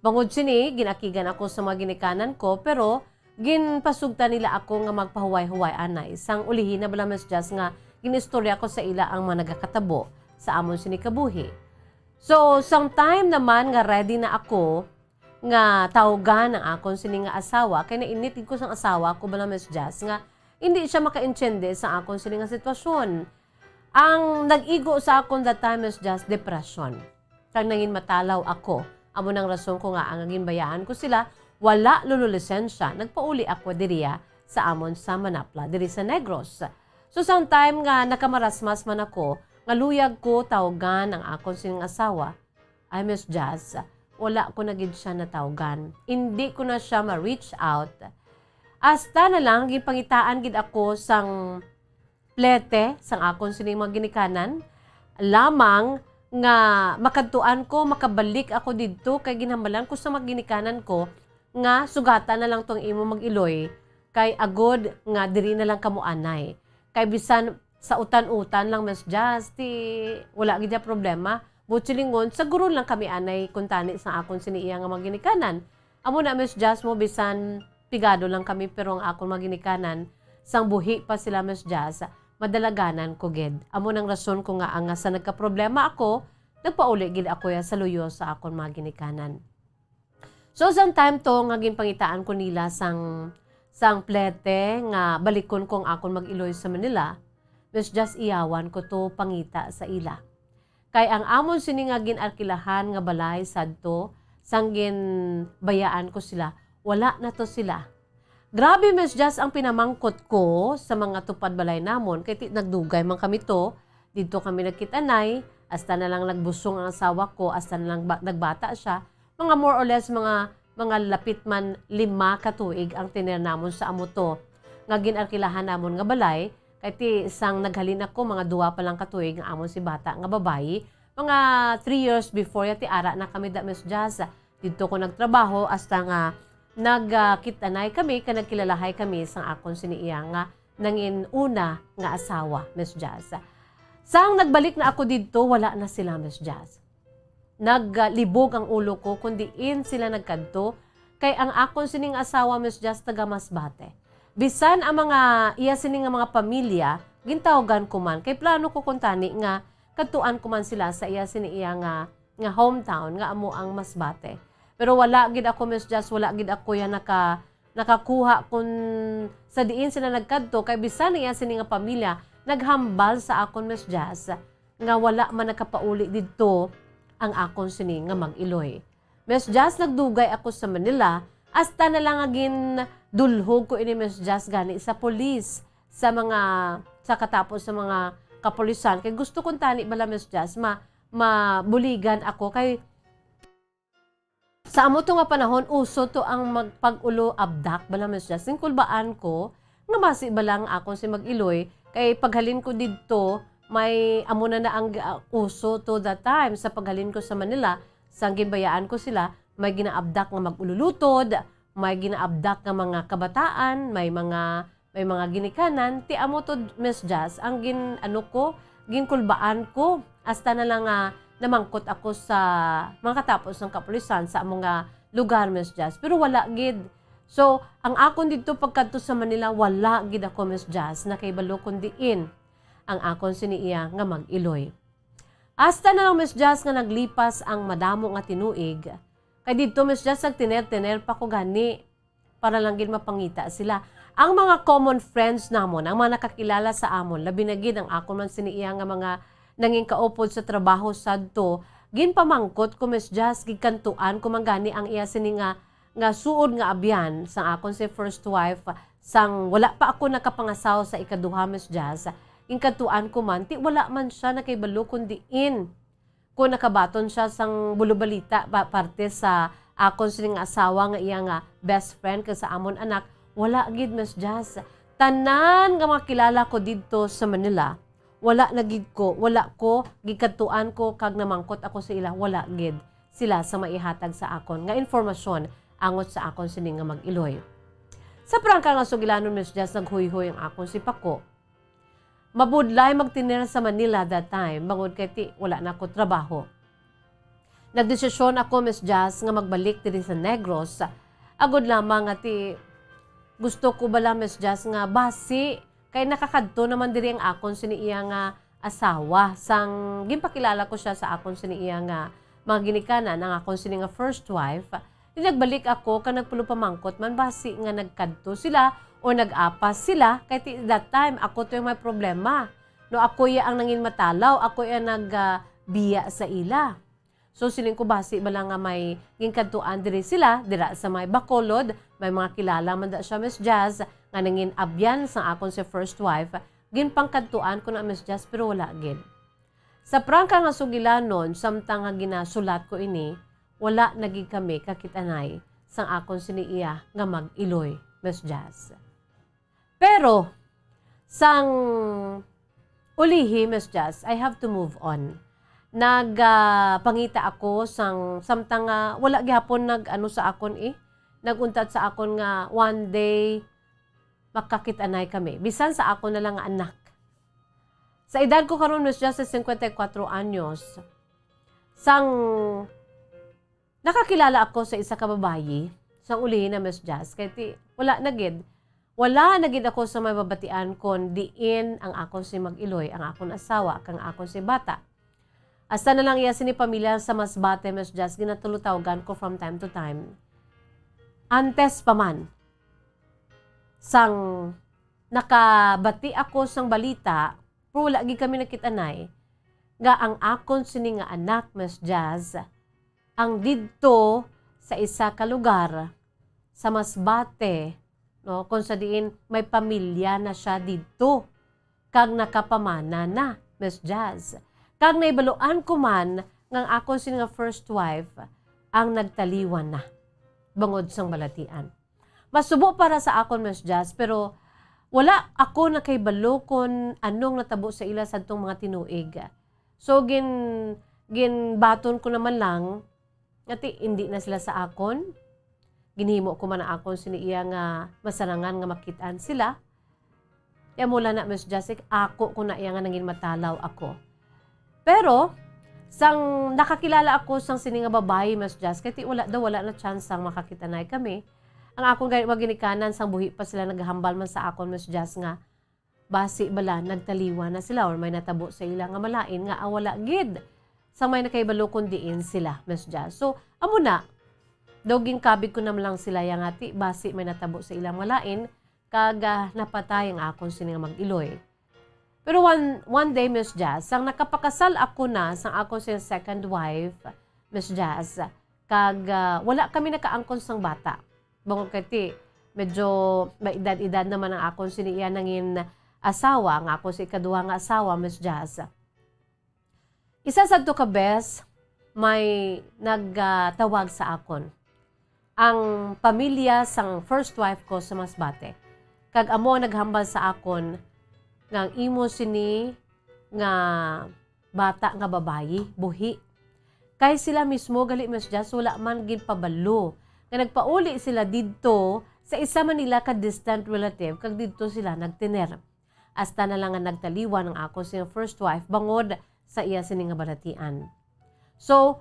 Bangod sini, ginakigan ako sa mga ginikanan ko, pero ginpasugtan nila ako nga magpahuway-huway anay. Sang ulihi na bala, Miss Jazz, nga ginistorya ko sa ila ang mga nagakatabo sa amon sini kabuhi. So, sang time naman nga ready na ako nga tawgan ang akon sini nga asawa, kay nainit gid ko sang asawa ko bala, Miss Jazz, nga hindi siya makaintindi sa akon sini nga sitwasyon. Ang nag-igo sa akon that time is just depression. Kag nangin matalaw ako. Amo nang rason ko nga ang ginbayaan ko sila, wala lululisensya, nagpauli ako diriya sa amon sa Manapla, diri sa Negros. So, sang time nga nakamarasmas man ako, nga luyag ko tawgan ang akon sining asawa, ay, Miss Jazz, wala ko na gid siya natawgan. Hindi ko na siya ma-reach out. Hasta na lang, ginpangitaan gid ako sang plete sang akon sining mga ginikanan, lamang nga makadtuan ko, makabalik ako didto, kay ginhambal-an ko sa mga ginikanan ko nga sugata na lang tong imo mag-iloy, kay agod nga diri na lang kamo anay. Kay bisan sa utan-utan lang, Miss Jazz, ti wala gid ya problema. Buot silingon, sa guro lang kami anay kuntani sa akon sini iya nga mga ginikanan. Amo na, Miss Jazz, mo bisan pigado lang kami, pero ang akon mga ginikanan, sang buhi pa sila, Miss Jazz, madalaganan ko gid. Amo nang rason ko nga ang sa nagkaproblema ako, nagpauli gid ako ya sa luyo sa akon mga ginikanan. So, sang time to nga ginpangitaan ko nila sang, sang plete nga balikon ko ang akon mag-iloy sa Manila, Miss Jazz, iyawan ko to pangita sa ila. Kay ang amon sini nga gin-arkilahan nga balay sadto, sang ginbayaan ko sila, wala na to sila. Grabe, Miss Jazz, ang pinamangkot ko sa mga tupad balay namon, kay ti-, nagdugay man kami to, didto kami nagkit-anay, hasta na lang nagbusong ang asawa ko, hasta na lang ba-, nagbata siya, mga more or less, mga, mga lapit man lima ka tuig ang tiner namon sa amo to nga gin-arkilahan namon nga balay, kay ti sang naghalin ako, mga duwa pa lang ka tuig nga amon si bata nga babayi, mga three years before ya ti ara na kami da, Miss Jazz. Didto ko nagtrabaho hasta nga nagkit-anay kami, kag nagkilalahay kami sang akon sini iya nga nangin una nga asawa, Miss Jazz. Sang nagbalik na ako didto, wala na sila, Miss Jazz. naglibog ang ulo ko kon diin sila nagkadto, kay ang akon sining asawa, Miss Jazz, taga Masbate. Bisan ang mga iya sini nga mga pamilya, gintawgan ko man, kay plano ko kuntani nga kadtuan ko man sila sa iya sini iya nga, nga hometown, nga amo ang Masbate. Pero wala gid ako, Miss Jazz, wala gid ako yan naka-, nakakuha kung sa diin sila nagkadto, kay bisan ang iya sini nga pamilya naghambal sa akon, Miss Jazz, nga wala man nakapauli didto ang akon sini nga mag-iloy. Miss Jazz, nagdugay ako sa Manila, hasta na lang nga gindulhog ko ini, Miss Jazz, gani sa pulis, sa mga, sa katapos sa mga kapulisan. Kay gusto kuntani bala, Miss Jazz, ma-, mabuligan ako. Kay sa amo to nga panahon, uso to ang magpag-ulo abdak bala, Miss Jazz. Ginkulbaan ko nga basi bala ang akon si mag-iloy, kay paghalin ko didto, may amo na na ang, ah, uso to that time. Sa paghalin ko sa Manila, sang ginbayaan ko sila, may ginaabdak nga mag-ululutod, may ginaabdak nga mga kabataan, may mga, may mga ginikanan, ti amo to, Miss Jazz, ang gin-, ano ko, ginkulbaan ko, hasta na lang nga namangkot ako sa mga katapos ng kapulisan sa among nga lugar, Miss Jazz. Pero wala gid. So, ang akon didto pagkadto sa Manila, wala gid ako, Miss Jazz, nakahibalo kon diin ang akon sini iya nga mag-iloy. Hasta na lang, Miss Jazz, nga naglipas ang madamo nga tinuig. Kay didto, Miss Jazz, nagtiner-tiner pa ko gani para lang gid mapangita sila. Ang mga common friends namon, ang mga nakakilala sa amon, labi na gid ang akon man sini iya nga mga nangin kaupod sa trabaho sadto, ginpamangkot ko, Miss Jazz, gigkantuan ko man gani ang iya sini nga, nga suod nga abyan sang akon si first wife, sang wala pa ako nakapangasawa sa ikaduha, Miss Jazz. Ginkantuan ko man, ti wala man siya nakahibalo kon diin. Kung nakabaton siya sang bulubalita pa, parte sa akon sining asawa nga iya nga best friend kag sa amon anak, wala gid, Miss Jazz. Tanan nga mga kilala ko didto sa Manila, wala na gid ko, wala ko, gikadtuan ko kag namangkot ako sa ila, wala gid sila sa maihatag sa akon nga impormasyon angot sa akon sini nga mag-iloy. Sa prangka nga sugilanon, Miss Jazz, naghuyhoy ang akon si Paco. Mabudlay magtiner sa Manila that time, bangod kay ti wala na ko trabaho. Nagdesisyon ako, Miss Jazz, nga magbalik diri sa Negros. Agod lamang nga ti gusto ko bala, Miss Jazz, nga basi kay nakakadto naman diri ang akon sini iya nga asawa. Sang ginpakilala ko siya sa akon sini iya nga mga ginikanan, ang akon sini nga first wife, di nagbalik ako kag nagpulupamangkot man basi nga nagkadto sila o nag-apas sila, kay ti-, that time ako to yung may problema. No, ako iya ang nangin matalaw, ako iya nag, ah, biya sa ila. So, siling ko basi bala nga may ginkadtuan diri sila, dira sa may Bacolod, may mga kilala man da siya, Miss Jazz, nga nangin abyan sang akon si first wife, ginpangkadtuan ko na, Miss Jazz, pero wala gid. Sa prangka nga sugilanon, samtang nga ginasulat ko ini, wala na gid kami kakit-anay sang akon sini iya nga mag-iloy, Miss Jazz. Pero, sang ulihi, Miss Jazz, I have to move on. Nag, ah, pangita ako sang, samtang nga wala gihapon nag-ano sa akon, eh, nag-untat sa akon nga one day makakit-anay kami. Bisan sa akon na lang nga anak. Sa edad ko karon, Miss Jazz, sa cincuenta y cuatro anyos, sang nakakilala ako sa isa ka babayi, sang ulihi na, Miss Jazz, kay ti-, wala na gid. Wala na gid ako sa mababatian kon diin ang akon si mag-iloy, ang akon asawa, kag ang akon si bata. Hasta na lang iya sini pamilya sa Masbate, Miss Jazz, ginatulutawgan ko from time to time. Antes pa man, sang nakabati ako sang balita, pero wala gid kami nakit-anay, nga ang akon sini nga anak, Miss Jazz, ang didto sa isa ka lugar sa Masbate, no, kung sa diin may pamilya na siya didto, kag nakapamana na, Miss Jazz. Kag nahibaluan ko man nga ang akon sini nga first wife ang nagtaliwan na bangod sang balatian. Masubo para sa akon, Miss Jazz, pero wala ako nakahibalo kon anong natabo sa ila sadtong mga tinuig. So, gin-, ginbaton ko naman lang nga ti indi na sila sa akon. Ginhimo ko man ang akon sini iya nga masarangan nga makit-an sila. Kaya mula na, Miss Jessica, ako ko na iya nga nangin matalaw ako. Pero, Sang nakakilala ako sang sini nga babayi, Miss Jazz, kay ti wala daw, wala na chance sang makakita na kami. Ang akon gani mga ginikanan, sang buhi pa sila naghambal man sa akon, Miss Jazz, nga basi bala nagtaliwan na sila or may natabo sa ila nga malain nga, ah, wala gid sang may nakahibalo kon diin sila, Miss Jazz. So, amo na, daw ginkabig ko na lang sila ya nga ti basi may natabo sa ilang malain, kag, ah, napatay ang akon sini nga mag-iloy. Pero one, one day, Miss Jazz, sang nakapakasal ako na sang akon sing second wife, Miss Jazz, kag, ah, wala kami nakaangkon sang bata. Bangod kay ti, medyo may edad-edad naman ang akon sini iya nangin asawa, ang akon si ikaduha nga asawa, Miss Jazz. Isa sadto ka bes, may nagtawag sa akon. Ang pamilya sang first wife ko sa Masbate. Kag amo ang naghambal sa akon nga ang imo sini nga bata nga babayi, buhi. Kay sila mismo gali, Miss Jazz, wala man ginpabalo nga nagpauli sila didto sa isa man nila ka distant relative kag didto sila nagtener. Hasta na lang nga nagtaliwan ang akon sing first wife bangod sa iya sini nga balatian. So,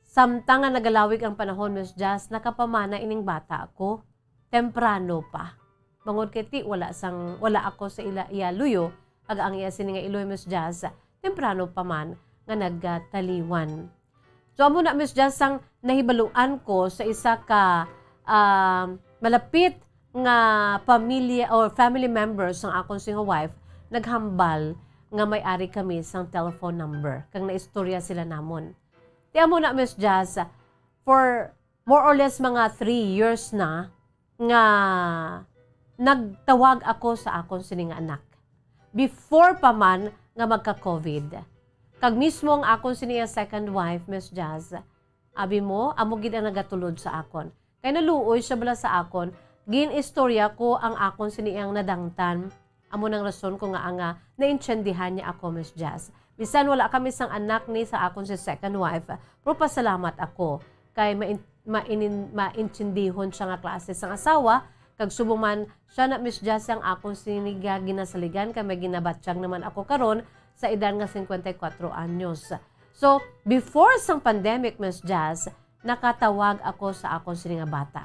samtang nga nagalawig ang panahon, Miss Jazz, nakapamana ining bata ako. Temprano pa. Bangod kay ti wala sang, wala ako sa ila, iya luyo, kag ang iya sini nga iloy, Miss Jazz, temprano pa man nga nagtaliwan. So, amo na, Miss Jazz, sang nahibaluan ko sa isa ka, ah, malapit nga pamilya or family members sang akon sing wife, naghambal nga may ari kami sang telephone number, kag naistorya sila namon. Ti amo na, Miss Jazz, for more or less mga three years na nga nagtawag ako sa akon sini nga anak. Before pa man nga magka-covid. Kag mismo ang akon sini nga second wife, Miss Jazz, abi mo, amo gid ang nagatulod sa akon. Kay naluoy siya bala sa akon, gin-istorya ko ang akon sini iyang nadangtan. Amo nang rason ko nga, nga naintindihan niya ako, Miss Jazz. Bisan wala kami sang anak ni sa akon si second wife, pero pasalamat ako kay main-, mainin-, maintindihon siya nga klase sang asawa, kag subong man siya na, Miss Jazz, ang akon sini nga ginasaligan kay may ginabatyag naman ako karon sa edad nga cincuenta y cuatro anyos. So, before sang pandemic, Miss Jazz, nakatawag ako sa akon sini nga bata.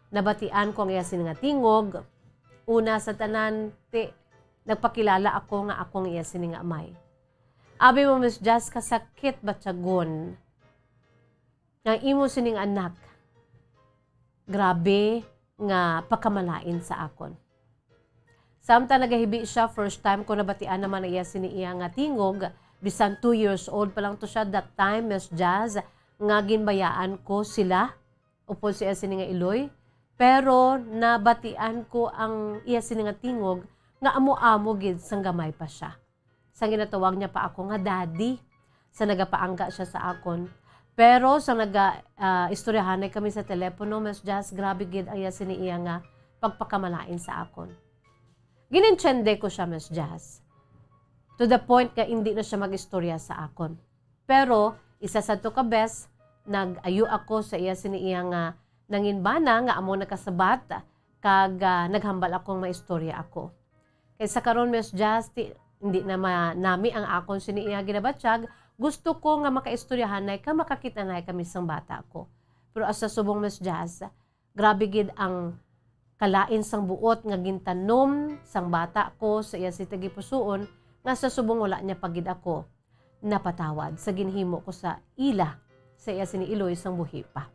Nabatian ko ang iya sini nga tingog. Una sa tanan, ti, nagpakilala ako nga ako ang iya sini nga amay. Abi mo, Miss Jazz, kasakit batyagon nga ang imo sining anak, grabe nga pagkamalain sa akon. Samtang nagahibi siya, first time ko nabatian naman ang iya sini iya nga tingog, bisan two years old pa lang to siya that time, Miss Jazz, nga ginbayaan ko sila upod sa iya sini nga iloy, pero nabatian ko ang iya sini nga tingog nga amo-amo gid sang gamay pa siya. Sang ginatawag niya pa ako nga daddy, sa nagapaangga siya sa akon. Pero sa naga, ah, istoryahanay kami sa telepono, Miss Jazz, grabe gid ang iya sini iya nga pagpakamalain sa akon. Ginintiende ko siya, Miss Jazz, to the point nga indi na siya mag-istorya sa akon. Pero isa sadto ka bes, nag-ayo ako sa iya sini iya nga nanginbana nga amo nakasabat, kag, ah, naghambal ako nga maistorya ako. Kay sa karon, Miss Jazz, ti, hindi na ma-, nami ang akon sini iya ginabatyag, gusto ko nga makaistoryahanay ka, makakit-anay kami sang bata ko. Pero hasta subong, Miss Jazz, grabe gid ang kalain sang buot nga gintanom sang bata ko sa iya si tagipusoon, nga sa subong wala niya pa gid ako napatawad sa ginhimo ko sa ila, sa iya sini iloy sang buhi pa.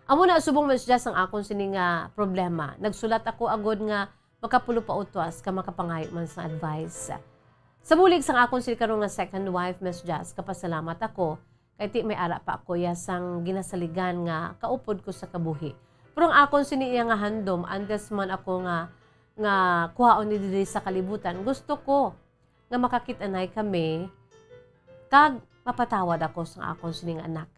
Amo na subong, Miss Jazz, ang akon sini nga problema. Nagsulat ako agod nga makapulo pa utwas ka makapangayo man sang advice. Sa bulig sang akon sini karon nga second wife, Miss Jazz, kapasalamat ako kay ti may ara pa ako iya sang ginasaligan nga kaupod ko sa kabuhi. Pero ang akon sini iya nga handom, antes man ako nga, nga kuhaon ni diri sa kalibutan, gusto ko nga makakit-anay kami kag mapatawad ako sa akon sini nga anak.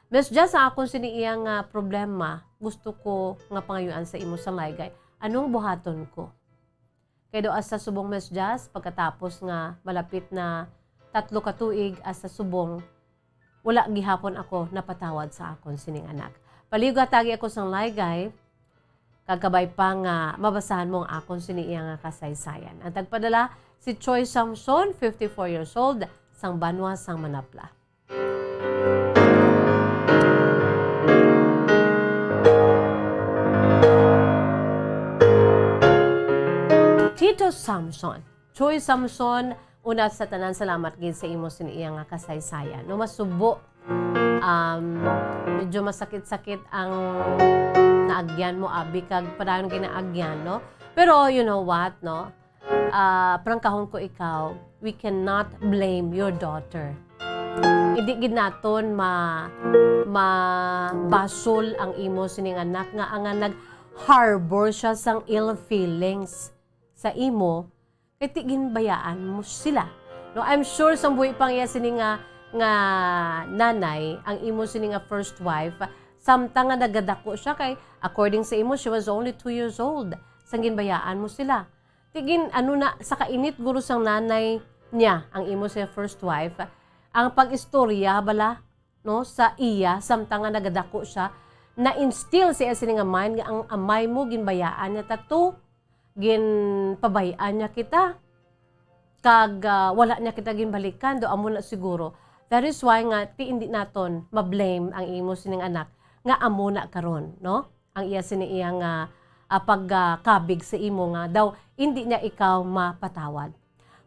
Miss Jazz, ang akon sini iya nga problema, gusto ko nga pangayuan sa imo sa laygay. Anong buhaton ko? Kay daw hasta subong, Miss Jazz, pagkatapos nga malapit na tatlo ka tuig hasta subong, wala gihapon ako napatawad sa akon sining anak. Palihog hatagi ako sang laygay, kag kabay pa nga mabasahan mo ang akon sini iya nga kasaysayan. Ang tagpadala, si Choi Samson, fifty-four years old, sang banwa sang Manapla. Ito Samson. Choy Samson, una sa tanan, salamat gid sa imo sini iya nga kasaysayan. No, masubo, um, medyo masakit-sakit ang naagyan mo, abi, kag padayon ginaagyan, no? Pero you know what, no? Ah, prangkahon ko ikaw, we cannot blame your daughter. Hindi gid naton ma-, mabasol ang imo sining anak nga, nga nag-harbor siya sang ill feelings sa imo, kay ti ginbayaan mo sila. No, I'm sure sang buhi pa ang iya sini nga, nga nanay, ang imo sini nga first wife, samtang nga nagadako siya, kay according sa imo, she was only two years old sang ginbayaan mo sila. Ti gin-, ano na, sa kainit guro sang nanay niya, ang imo sa first wife, ang pag-istorya bala, no, sa iya, samtang nga nagadako siya, na-instill sa iya sini nga mind nga ang amay mo, ginbayaan niya ta to, ginpabay-an niya kita, kag, ah, wala niya kita ginbalikan, do amo na siguro. That is why nga, ti hindi naton ma-blame ang imo sining anak nga amo na karon, no? Ang iya sini iya nga, ah, pagkabig sa imo nga daw hindi niya ikaw mapatawad.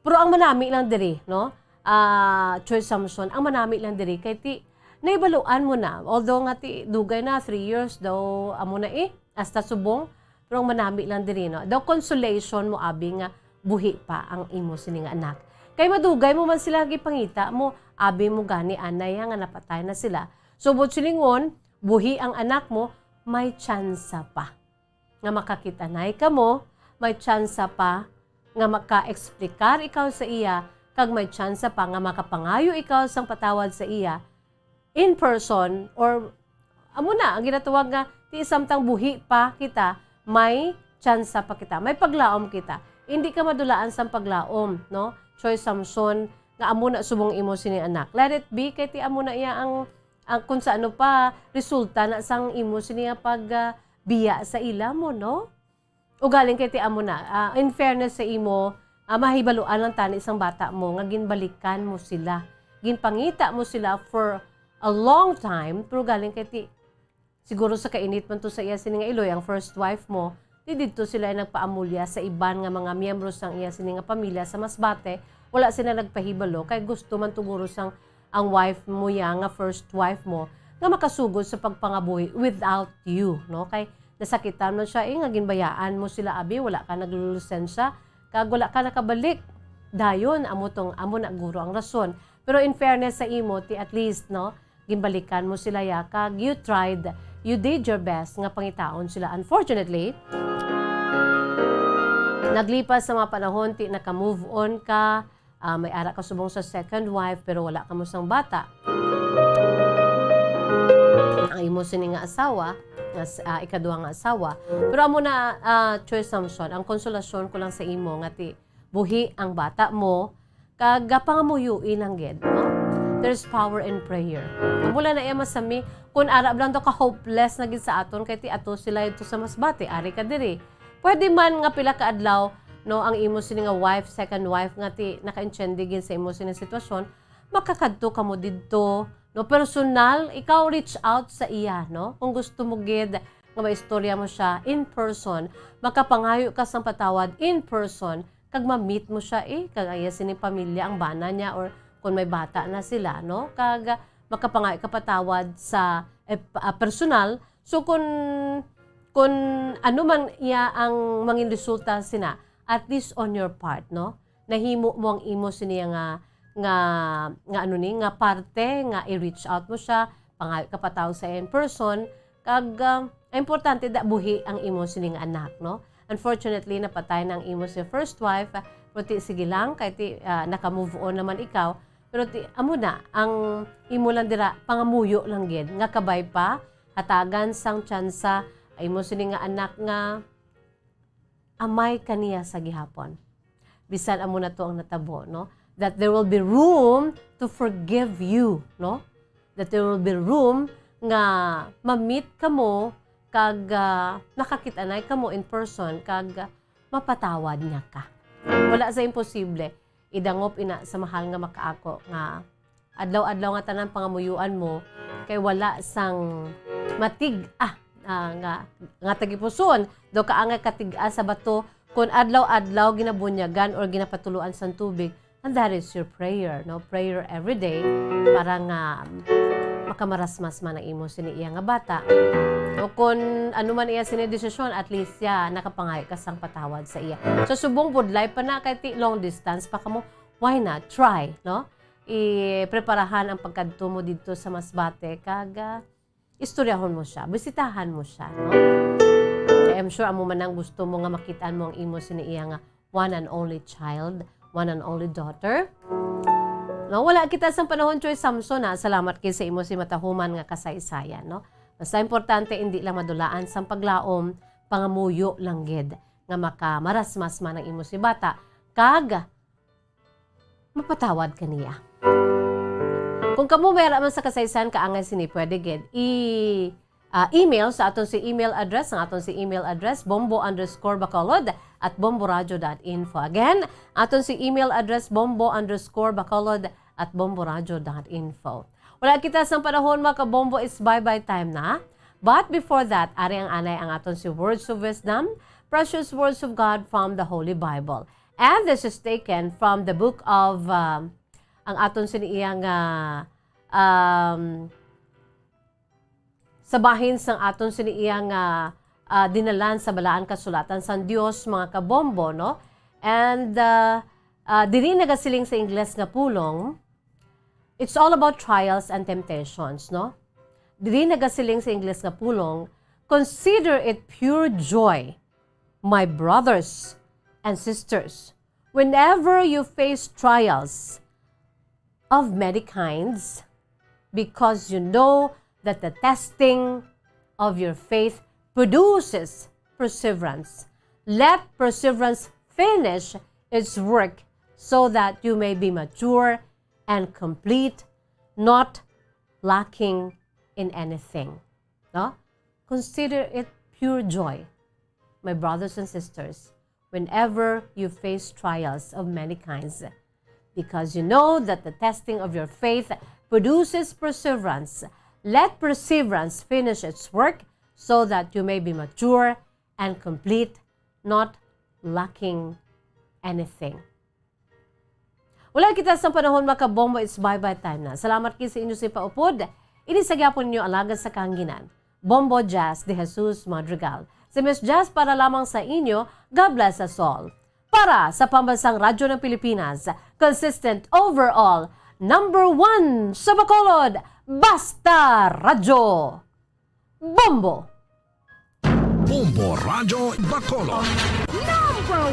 Pero ang manami lang diri, no? Ah, Choy Samson, ang manami lang diri kay ti nahibaluan mo na. Although nga ti dugay na, three years daw, amo na eh, hasta subong. Pero ang manami lang diri, no? Daw consolation mo, abi, nga buhi pa ang imo sini nga anak. Kay madugay mo man sila gipangita mo, abi mo gani anay ha, nga napatay na sila. Subot silingon, buhi ang anak mo, may tsansa pa nga makakit-anay kamo, may tsansa pa nga maka-explicar ikaw sa iya, kag may tsansa pa nga makapangayo ikaw sang patawad sa iya in person, or amo na ang ginatawag nga, ti samtang buhi pa kita, may tsansa pa kita, may paglaom kita. Hindi ka madulaan sang paglaom, no? Choy Samson, nga amo na subong imo sini anak. Let it be, kay ti amo na iya ang, ang kung sa ano pa, resulta na sang imo sini nga pag, ah, biya sa ila mo, no? Ugaling kay ti amo na, ah, in fairness sa imo, ah, mahibaluan lang tani sang bata mo nga ginbalikan mo sila. Ginpangita mo sila for a long time, pero galing kay ti, siguro sa kainit man to sa iya sini nga iloy, ang first wife mo, ti didto sila nagpaamulya sa iban nga mga miyembro sang iya sini nga pamilya sa Masbate, wala sila nagpahibalo, kay gusto man to guro sang ang wife mo ya nga first wife mo nga makasugod sa pagpangabuhi without you, no? Kay nasakitan man siya, eh, nga ginbayaan mo sila, abi, wala ka naglulosensya, kag wala ka nakabalik. Dayon, amo tong, amo na guro ang rason. Pero in fairness sa imo, ti at least, no, ginbalikan mo sila ya, kag you tried, you did your best nga pangitaon sila. Unfortunately, naglipas sa mga panahon, ti naka-move on ka, ah, may ara ka subong sa second wife, pero wala ka mo sang bata. Ang imo sini nga asawa, nga s-, ah, ikaduha nga asawa. Pero amo na, ah, Choy Samson, ang konsolasyon ko lang sa imo nga ti buhi ang bata mo, kag gapangayui lang gid, no? There's power in prayer. Amo lang na iya masami, kung ara lang daw ka hopeless na gid sa aton, kay ti ato sila ito sa Masbate, ari ka diri. Pwede man nga pila ka adlaw, no, ang imo sini nga wife, second wife nga ti nakaintindi gid sa imo sini sitwasyon, makakadto kamo didto, no, personal, ikaw reach out sa iya, no? Kung gusto mo gid nga maistorya mo siya in person, makapangayo ka sang patawad in person, kag ma-meet mo siya, eh, kag ang iya sini pamilya, ang bana niya, or kung may bata na sila, no? Kag, ah, makapangayo ka patawad sa, eh, pa-, ah, personal. So, kung, kung ano man iya ang mangin resulta sina, at least on your part, no? Nahimo mo ang imo sini nga, nga, nga ano ni, nga parte, nga i-reach out mo siya, pangayo ka patawag sa in person, kag, ah, importante da buhi ang imo sini nga anak, no? Unfortunately, napatay na ang imo si first wife, ah, pero ti, sige lang, kay ti, ah, naka-move on naman ikaw, pero ti, amo na, ang imo lang dira, pangamuyo lang gid, nga kabay pa, hatagan sang tsansa, ang imo sini nga anak nga amay kaniya sa gihapon. Bisan amo na to ang natabo, no? That there will be room to forgive you, no? That there will be room nga ma-meet kamo kag, ah, nakakit-anay kamo in person kag, ah, mapatawad niya ka. Wala sa imposible. Idangop ina sa mahal nga makaako nga adlaw-adlaw nga tanan pangamuyuan mo, kay wala sang matig-a, ah, nga, nga tagipuson, daw kaangay katig-a sa bato Kung adlaw-adlaw ginabunyagan or ginapatuloan sang tubig, and that is your prayer, no? Prayer every day para nga makamarasmas man ang imo sini iya nga bata. O kung ano man iya sini desisyon, at least siya nakapangayo ka sang patawad sa iya. So, subong budlay pa na kay ti long distance pa kamo, why not try, no? I-preparahan ang pagkadto mo didto sa Masbate kag, ah, istoryahon mo siya, bisitahan mo siya, no? Kay I'm sure amo man ang gusto mo nga makit-an mo ang imo sini iya nga one and only child, one and only daughter. No, wala kita sang panahon, Choy Samson, ha? Salamat kay sa imo si matahuman nga kasaysayan, no? Basta importante, hindi lang madulaan sang paglaom, pangamuyo lang gid nga makamarasmas man ang imo si bata, kag mapatawad ka niya. Kung kamo may ara man sa kasaysayan kaangay sini, pwede gid i, ah, email sa aton si email address, ang aton si email address, bombo underscore bacolod at bomboradio dot info. Again, aton si email address, bombo underscore bacolod at bomboradio dot info. Wala kita sang panahon, mga kabombo, is bye-bye time na. But before that, ari ang anay ang aton si Words of Wisdom, Precious Words of God from the Holy Bible. And this is taken from the book of, um, ang aton sini iya nga, um, sa bahin sang aton sini iya nga, ah, dinalan sa Balaan Kasulatan sang Dios, mga kabombo, no? And, ah, ah, diri nagasiling sa Ingles nga pulong, it's all about trials and temptations, no? Diri nagasiling sa Ingles nga pulong, "Consider it pure joy, my brothers and sisters, whenever you face trials of many kinds, because you know that the testing of your faith produces perseverance. Let perseverance finish its work so that you may be mature and complete, not lacking in anything." No? Consider it pure joy, my brothers and sisters, whenever you face trials of many kinds, because you know that the testing of your faith produces perseverance. Let perseverance finish its work so that you may be mature and complete, not lacking anything. Wala kita sang panahon, mga kabombo, it's bye-bye time na. Salamat kay sa inyo si paupod. Ini sa gyapon ninyo alagad sa kahanginan, Bombo Jazz de Jesus Madrigal. Si Miss Jazz para lamang sa inyo. God bless us all. Para sa Pambansang Radyo ng Pilipinas, consistent overall, number one sa Bacolod, Basta Radyo. Bombo! Bombo Radyo Bacolod. Number